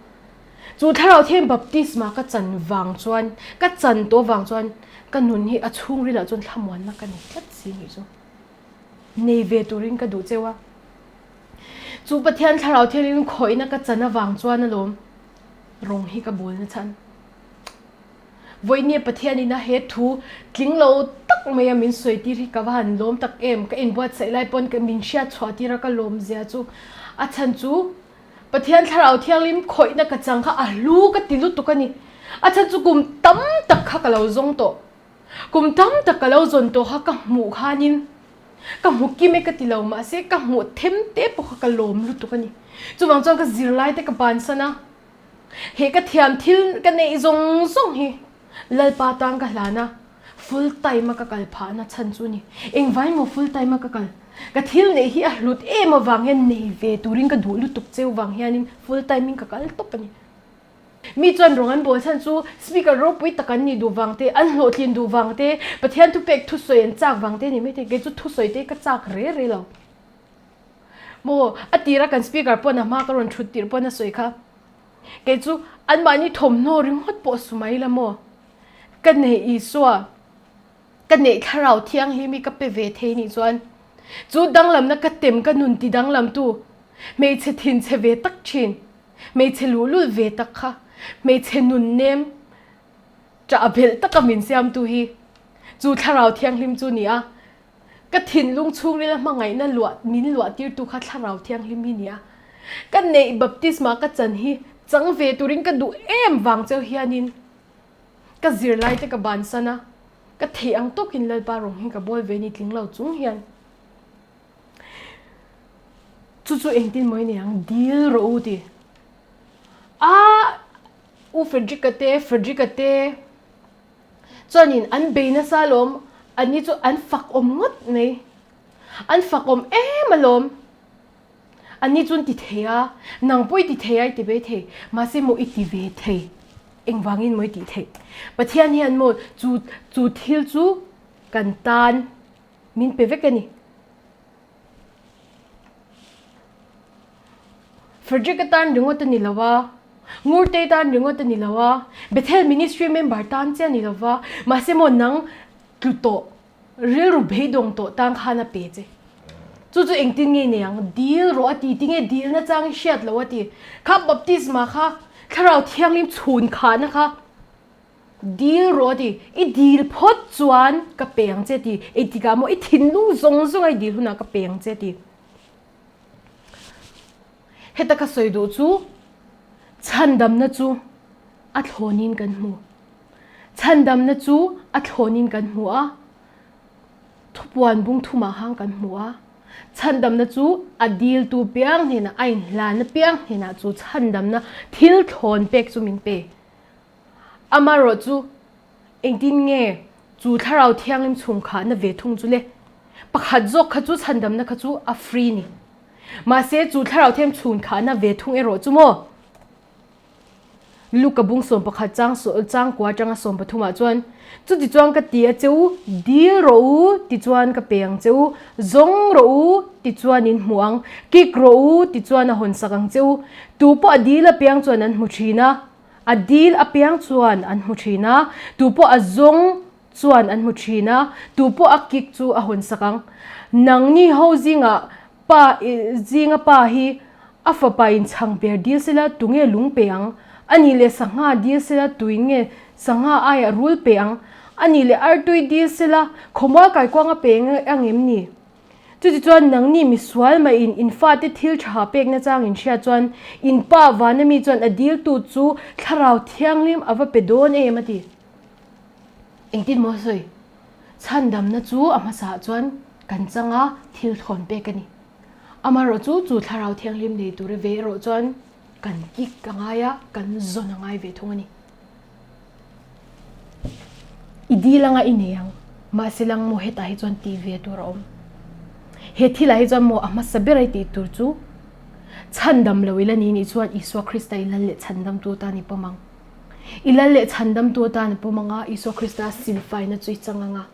Chu thlarau thian baptisma ka chan vang chuan, ka chan tawh vang chuan ka nun hi a chhungrilah chuan thlamuanna ka nei tlat si nih chu. Nei ve turin ka duh cheu a. Chu Pathian thlarau thiangin khawihna ka chan avang chuan alawm rawng hi ka bawlna chhan. Vawinia Pathian ina he thu tling lo tak maia min sawi tir hi ka va han lawm tak em? Ka inbuatsaih lai pawn ka min hriat chhuah tir a ka lawm zia chu a chhan chu Pathian Thlarau Thianghlim khawihna ka chang kha a hlu ka ti lutuk a ni. A chhan chu kum tam tak kha ka lo zawng tawh. Kum tam tak ka lo zawn tawh kha ka hmuh khanin ka hmu kim e ka ti lo mahse ka hmuh them te pawh kha ka lawm lutuk a ni. Chuvang chuan ka zirlai te ka bansan a. He ka thiam thil ka neih zawng zawng hi Lalpa tan ka hlan a, full time a ka kal phahna chhan chu ni. Engvai maw full time a ka kal? Ka thil neih hi a hlut em avang hian nei ve turin ka duh lutuk cheu vang hianin full time in ka kal tawp a ni. Mi chuan rawng an bawl chhan chu speaker ropui tak an nih duh vang te, an hlawhtlin duh vang te, Pathian thupek thusawi an chak vang te ni maithei. Kei chu thusawi te ka chak re re lo. Maw, a tira kan speaker pawn a hma ka rawn thut tirh pawn a sawi kha. Kei chu anmahni thawmhnaw ringawt pawh su mai la maw? Ka neih Isua, ka neih Thlarau Thianghlim hi ka pe ve thei nih chuan chu danglamna ka tem ka nun ti danglamtu hmeichhe thinchhe ve tak thin, hmeichhe luhlul ve tak kha, hmeichhe nun nem ṭah belh taka min siamtu hi chu Thlarau Thianghlim chu ni a. Ka thinlung chhungrila hmangaihna luah min luah tirtu kha Thlarau Thianghlim hi nia. Ka neih baptisma ka chan hi chang ve turin ka duh em vang cheu hianin ka zirlai te ka bansan a, ka theih ang tawkin Lalpa rawng hi ka bawl ve ni tling lo chung hian. Chu chu engtin maw i nei ang dil rawh u ti. A U Frederick-a te, Frederick-a te. Chuanin an bei nasa alawm, anni chu an fak awm ngawt mai. An fak awm em alawm. Anni chu an ti thei a, nang pawh i ti thei a i ti ve thei, mahse maw i ti ve thei, engvangin maw i tih theih. Pathian hian maw chu chu thil chu kan tan min pe vek a ni. Frederick-a tan ringawt a ni lo a, Ngurtei tan ringawt a ni lo a, Bethel Ministry member tan chiah a ni lo va, mahse maw nang tlu tawh, rilru beidawng tawh tan khan a pe che. Chu chu engtin nge nei ang? Dil rawh a ti, tinge dilna chang i hriat loh a ti. Kha baptisma kha, Thlarau Thianghlim chhun khahna kha, Dil rawh a ti. I dil phawt chuan ka pe ang che a ti. Engtikah maw i thinlung zawng zawng a i dil hunah ka pe ang che a ti. Heta ka sawi duh chu chhandamna chu a thlawnin kan hmu. Chhandamna chu a thlawnin kan hmu a, thupuan bung thumah khan kan hmu a. Chhandamna chu a diltu piang hnenah, a inhlanna piang hnenah chu chhandamna thil thlawn pek chu min pe. Amaherawhchu, engtin nge chu Thlarau Thianghlim chhungkhahna ve thung chu le? Pakhat zawk kha chu chhandamna kha chu a free ni. Mahse chu Thlarau Thianghlim chhun khahna ve thung erawh chu maw? Luka bung 11 chang chang kua atanga 13 ah chuan, Chutichuan ka ti a che u, dil rawh u, tichuan ka pe ang che u, zawng rawh u, tichuan in hmu ang, kik rawh u, tichuan a hawn sak ang che u. Tu pawh a dil apiang chuan an hmu thin a, a dil apiang chuan an hmu thin a, tu pawh a zawng chuan an hmu thin a, tu pawh a kik chu a hawn sak ang. Nangni ho zingah Pa zinga pa hi a fapa in chhang ber dil sela tunge lung pe ang? A nih leh sangha dil sela tuin nge sangha aiah rul pe ang? A nih leh artui dil sela khawmual kaikuang a pe ang em ni? Chutichuan nangni misual mah in in fate thil tha pekna chang in hriat chuan in pa vana mi chuan a diltu chu thlarau thianghlim a va pe dawn em a ti. Engtin maw sawi? Chhandamna chu a hmasaah chuan kan changa thil thawn pek a ni. Amaherawh chu chu Thlarau Thianghlim nei tura ve erawh chuan kan kik a ngai a, kan zawn a ngai ve thung a ni. I dil anga i nei ang, mahse lang maw hetah hi chuan tih ve tur a awm. He thilah hi chuan maw a hmasa ber a i tih tur chu chhandam lo ila ni nih chuan Isua Krista i lal leh chhandamtu atan i pawm ang. I lal leh chhandamtu atan a pawm ang a, Isua Krista silfaina chu i chang ang a.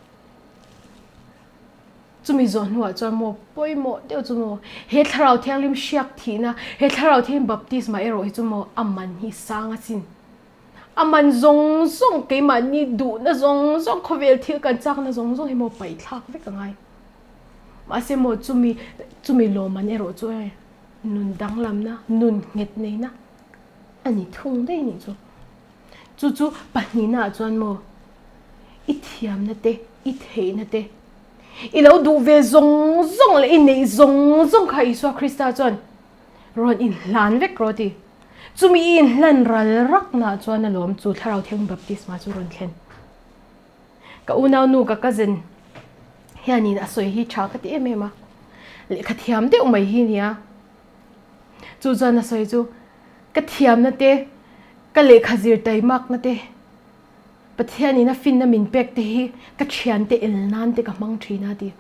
Chumi zawh hnuah chuan maw pawimawh deuh chu maw he Thlarau Thianghlim hriak thihna, he Thlarau Thianghlim baptisma erawh hi chu maw a man hi sang a chin. A man zawng zawng keimahni duhna zawng zawng khawvel thil kan chakna zawng zawng hi maw paihthlak vek a ngai. Mahse maw chumi chumi lawmman erawh chu nun danglamna, nun nghet neihna a ni thung daih nih chu. Chu chu pahnihnaah chuan maw i thiamna te, i theihna te, i lo duh ve zawng zawng leh i neih zawng zawng kha Isua Krista chuan rawn inhlan vek rawh a ti. Chumi i inhlan ral raknaah chuan alawm chu Thlarau Thianghlim Baptisma chu rawn thlen. Ka unaunu ka cousin hianin a sawi hi tha ka ti em em a, lehkha thiam deuh mai hi nia. Chu chuan a sawi chu, Ka thiamna te, ka lehkha zir taimakna te, Pathianin a finna min pek te hi ka thiante el nan te ka hmang thin a ti.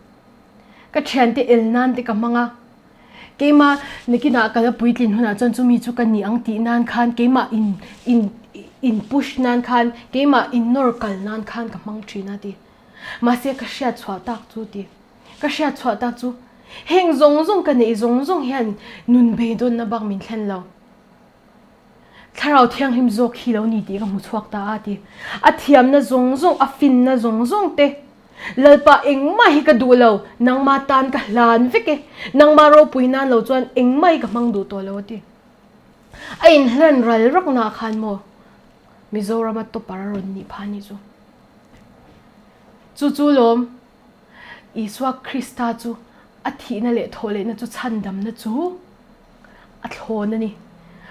Ka thiante el nan te ka hmang a. Keimah nakinah ka la puitlin hunah chuan chumi chu ka ni ang tih nan khan keimah in in in push nan khan keimah in nawr kal nan khan ka hmang thin a ti. Mahse ka hriat chhuah tak chu ti. Ka hriat chhuah tak chu heng zawng zawng ka neih zawng zawng hian nun beidawnna bak min thlen lo. Thlarau Thianghlim zawk hi lo ni tih ka hmu chhuak ta a ti. A thiamna zawng zawng, a finna zawng zawng te, Lalpa engmah hi ka duh lo, nangma tan ka hlan vek e, nangma ropui nan lo chuan engmah hi ka hmang duh tawh lo a ti. A inhlan ral raknaah khan maw Mizorama topper a rawn nih phah a nih chu. Chu chu lawm. Isua Krista chu a thihna leh thawhlehna chu chhandamna chu a thlawn a ni.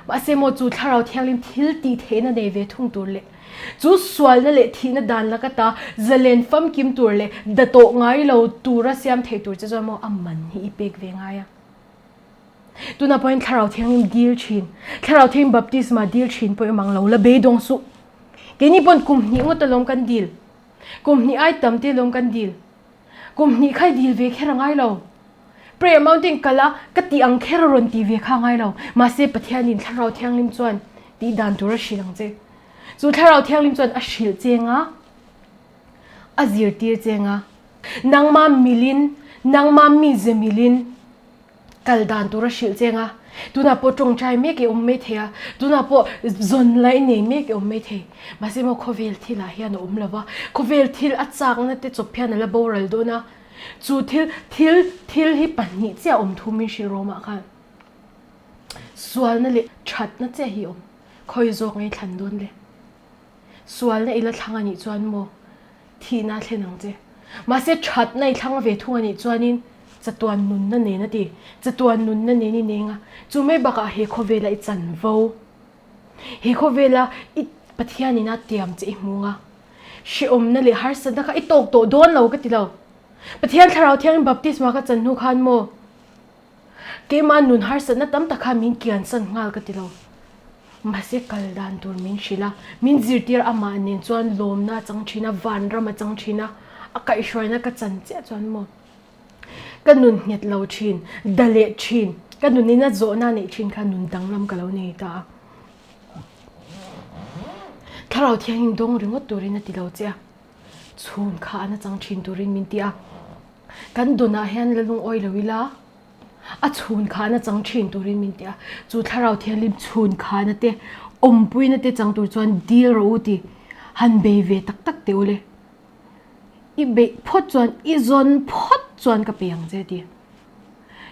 Mahse maw chu Thlarau Thianghlim thil tih theihna nei ve thung tur leh chu sualna leh thihna dan laka ta zalen famkim tur leh datawh ngai lo tura siam thei tur che chuan maw a man hi i pek ve ngai a. Tunah pawhin Thlarau Thianghlim dil thin, Thlarau Thianghlim baptisma dil thin pawh i mang lo la beidawng suh. Keini pawn kum hnih ngawt alawm kan dil. Kum hnih ai tam te lawm kan dil. Kum hnih kha i dil ve kher a ngai lo. Prayer Mountain kal a ka tih ang kher a rawn ti ve kha a ngai lo. Mahse Pathianin Thlarau Thianghlim chuan tih dan tur a hrilh ang che. Chu Thlarau Thianghlim chuan a hrilh cheng a, a zirtir cheng a. Nangma milin, nangma mize milin. Kal dan tur a hrilh cheng a, tunah pawh tawngtai mek i awm mai thei a, tunah pawh zawn lai nei mek i awm mai thei. Mahse maw khawvel thilah hian a awm lo va, khawvel thil a chakna te chawp hian a la boral dawn a, chu thil thil thil hi pahnih chiah awm thu min hrilh rawmah khan sualna leh thatna chiah hi awm, khawi zawk nge thlan dawn le? Sualna i la thlang a nih chuan maw thihna a thlen ang che. Mahse thatna i thlang ve thung a nih chuanin chatuan nunna nen a ti. Chatuan nunna nen i neng a, chu mai bakah he khawvela i chanvo, he khawvela i Pathianin a tiam che i hmung a, hrehawmna leh harsatna kha i tawk tawh dawn lo ka ti lo. Pathian Thlarau Thianghlim baptisma ka chan hnu khan maw Keimah nun harsatna tam tak kha min kiansan nghal ka ti lo. Mahse kal dan tur min hrilh a, min zirtir amah nen chuan lawmna a chang thin a, vanram a chang thin a, a kaihhruaina ka chan chiah chuan maw. Ka nun nghet lo thin, da leh thin, ka nunin a zawhna neih thin kha nun danglam ka lo nei ta a. Thlarau Thianghlim dawng ringawt turin a ti lo che a, chhun kha a nachang thin turin min ti a. Kan dawnah hian la lungawi lo ila, a chhun kha a nachang thin turin min ti a. Chu Thlarau Thianghlim chhun khana te, awmpuina te chang tur chuan dil rawh u ti han bei ve tak tak teh u le. I beih phawt chuan, i zawn phawt chuan ka pe ang che ti.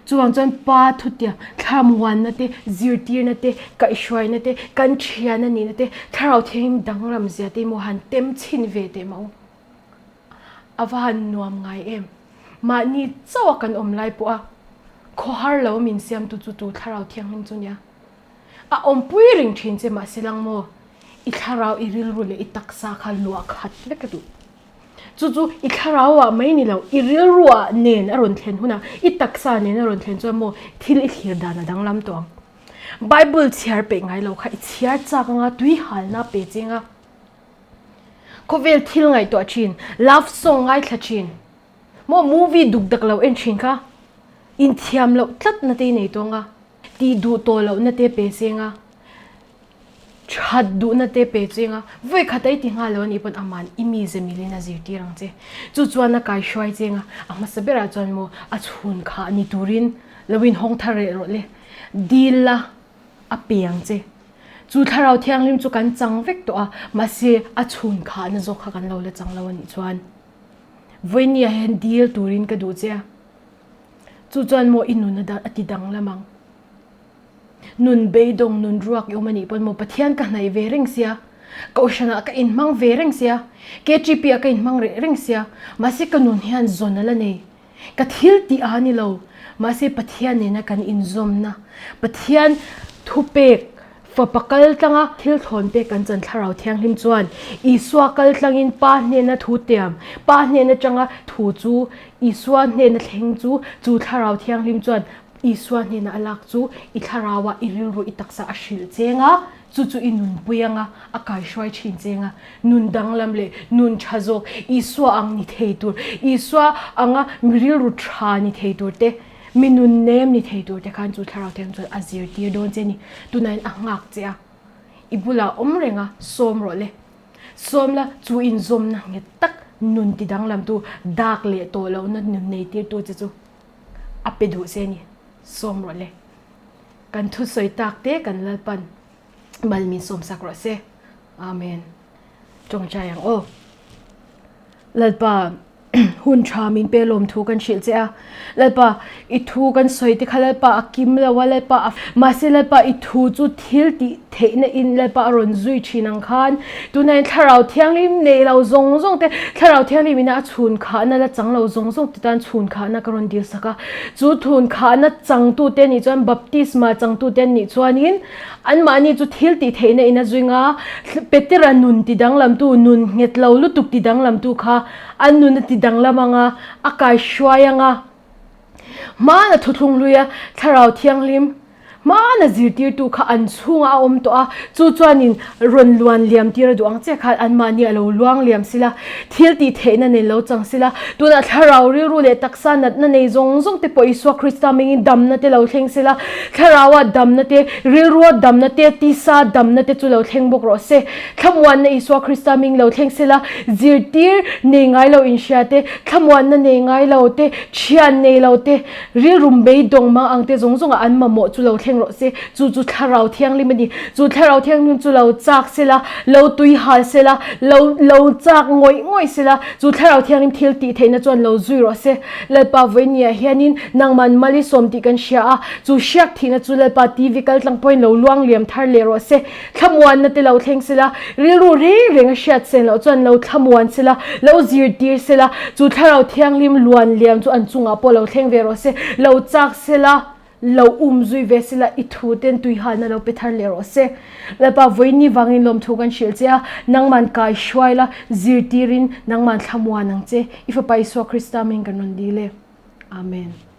Chuvang chuan Pa thutiang, thlamuanna te, zirtirna te, kaihhruaina te, kan thian a nihna te, thlarau thianghlim danglam zia te emaw han tem chhin ve teh mah u. A va han nuam ngai em. Mahni chauh a kan awm lai pawh a khawhar lo min siamtu chu tu thlarau thianghlim chu nia. A awmpui reng thin che mahse lang maw? I thlarau, i rilru leh i taksa kha luah khat vek a duh. Chu chu i thlarau ah mai ni lo, i rilru ah nen a rawn thlen hunah, i taksa nen a rawn thlen chuan maw thil i thlir dan a danglam tawh ang. Bible chhiar peih ngai lo kha i chhiar chak anga tui halna pe cheng a. Khawvel thil ngaihtuah thin, love song ngaithla thin, maw movie duk dak lo en thin kha inthiam loh tlatna te i nei tawng a. Tih duh tawh lohna te pe cheng a, that duhna te pe cheng a, vawi khat a i ti nghal lo a nih pawn aman i mize milin a zirtir ang che. Chu chuan a kaihruai cheng a, a hmasa berah chuan maw a chhun khah ni turin lo inhawng thar reh rawh le, dil la a pe ang che. Chu Thlarau Thianghlim chu kan chang vek tawh a, mahse a chhun khahna zawk kha kan lo la chang lo a nih chuan vawinia hian dil turin ka duh che a. Chu chuan maw i nun a ti danglam ang. Nun beidawng, nun ruak i awm a nih pawn maw Pathian ka hnaih ve reng sia, Kohhranah ka inhmang ve reng sia, KTP ah ka inhmang reh reng sia, mahse ka nun hian zawn a la nei. Ka thil tih a ni lo, mahse Pathian nena kan inzawmna, Pathian thupek Fapa kal tlanga thil thlawn pek kan chan Thlarau Thianghlim chuan Isua kal tlangin Pa hnena thu tiam, Pa hnen atanga thu chu Isua hnena thleng chu, chu Thlarau Thianghlim chuan Isua hnena a lak chu i thlarauah i rilru i taksa a hrilh cheng a, chu chu i nunpui anga a kaihruai thin cheng a, nun danglam leh nun tha zawk Isua ang ni thei tur, Isua anga mi rilru tha ni thei tur te. Mi nun nem ni thei tur te khan chu thlarau thianghlim chuan a zirtir dawn che a ni. Tunain a nghak che a, i bulah awm reng a, sawm rawh le. Sawm la, chu inzawmna nghet tak nun ti danglamtu, dak leh tawh lohna nun nei tirtu che chu a pe duh che a ni. Sawm rawh le. Kan thusawi tak te kan Lalpan mal min sawmsak rawh se. Amen. Tawngtai ang aw. Lalpa, hun tha min pe lawm thu kan hrilh che a. Lalpa, i thu kan sawi te kha Lalpa a kim lo a, Lalpa a, mahse Lalpa i thu chu thil tih theihna in Lalpa a rawn zui thin ang khan tunah hian Thlarau Thianghlim nei lo zawng zawng te, Thlarau Thianghlim ina a chhun khahna la chang lo zawng zawng te tan chhun khahna ka rawn dil sak a. Chu thun khahna changtu te nih chuan baptisma changtu te nih chuanin Anmahni chu thil tih theihna in a zwing a, Petera nun ti danglamtu, nun nghet lo lutuk ti danglamtu kha an nun a ti danglam ang a, a kaihruai ang a. Hmana thuthlung hluia Thlarau Thianghlim hmana zirtirtu kha an chhungah a awm tawh a, chu chuanin rawn luan liam tir a duh ang che khan anmahni a lo luang liam sila, Thil tih theihna nei lo chang sila, tunah thlarau rilru leh taksa natna nei zawng zawng te pawh Isua Krista hmingin damna te lo thleng sila, thlaraua damna te, rilrua damna te, tisa damna te chu lo thleng bawk rawh se. Thlamuanna Isua Krista hming lo thleng sila, zirtir nei ngai lo inhria te, thlamuanna nei ngai lo te, thian nei lo te, Rilru beidawng mang ang te zawng zawngah an mamawh chu lo thleng rawh se. Chu chu Thlarau Thianghlim a ni. Chu Thlarau Thianghlim chu lo chak sela, lo tui hal sela, lo lo chak ngawih ngawih sela, chu Thlarau Thianghlim thil tih theihna chuan lo zui rawh se. Lalpa vawinia hianin nangman mal i sawm tih kan hria a, chu hriak thihna chu Lalpa TV kal tlang pawhin lo luang liam thar leh rawh se. Thlamuanna te lo thleng sela, rilru reng reng a hriat sen loh chuan lo thlamuan sela, lo zirtir sela, chu Thlarau Thianghlim luan liam chu an chungah pawh lo thleng ve rawh se, lo chak sela, lo um zui ve sela, i thu ten tuihalna lo pe thar leh rawh se. Lalpa vawiini vangin lawmthu kan hrilh che a, nangman kai hruai la, zirtirin nangman thlamuan ang che, i Fapa Isua Krista hming kan rawn dil e. Amen.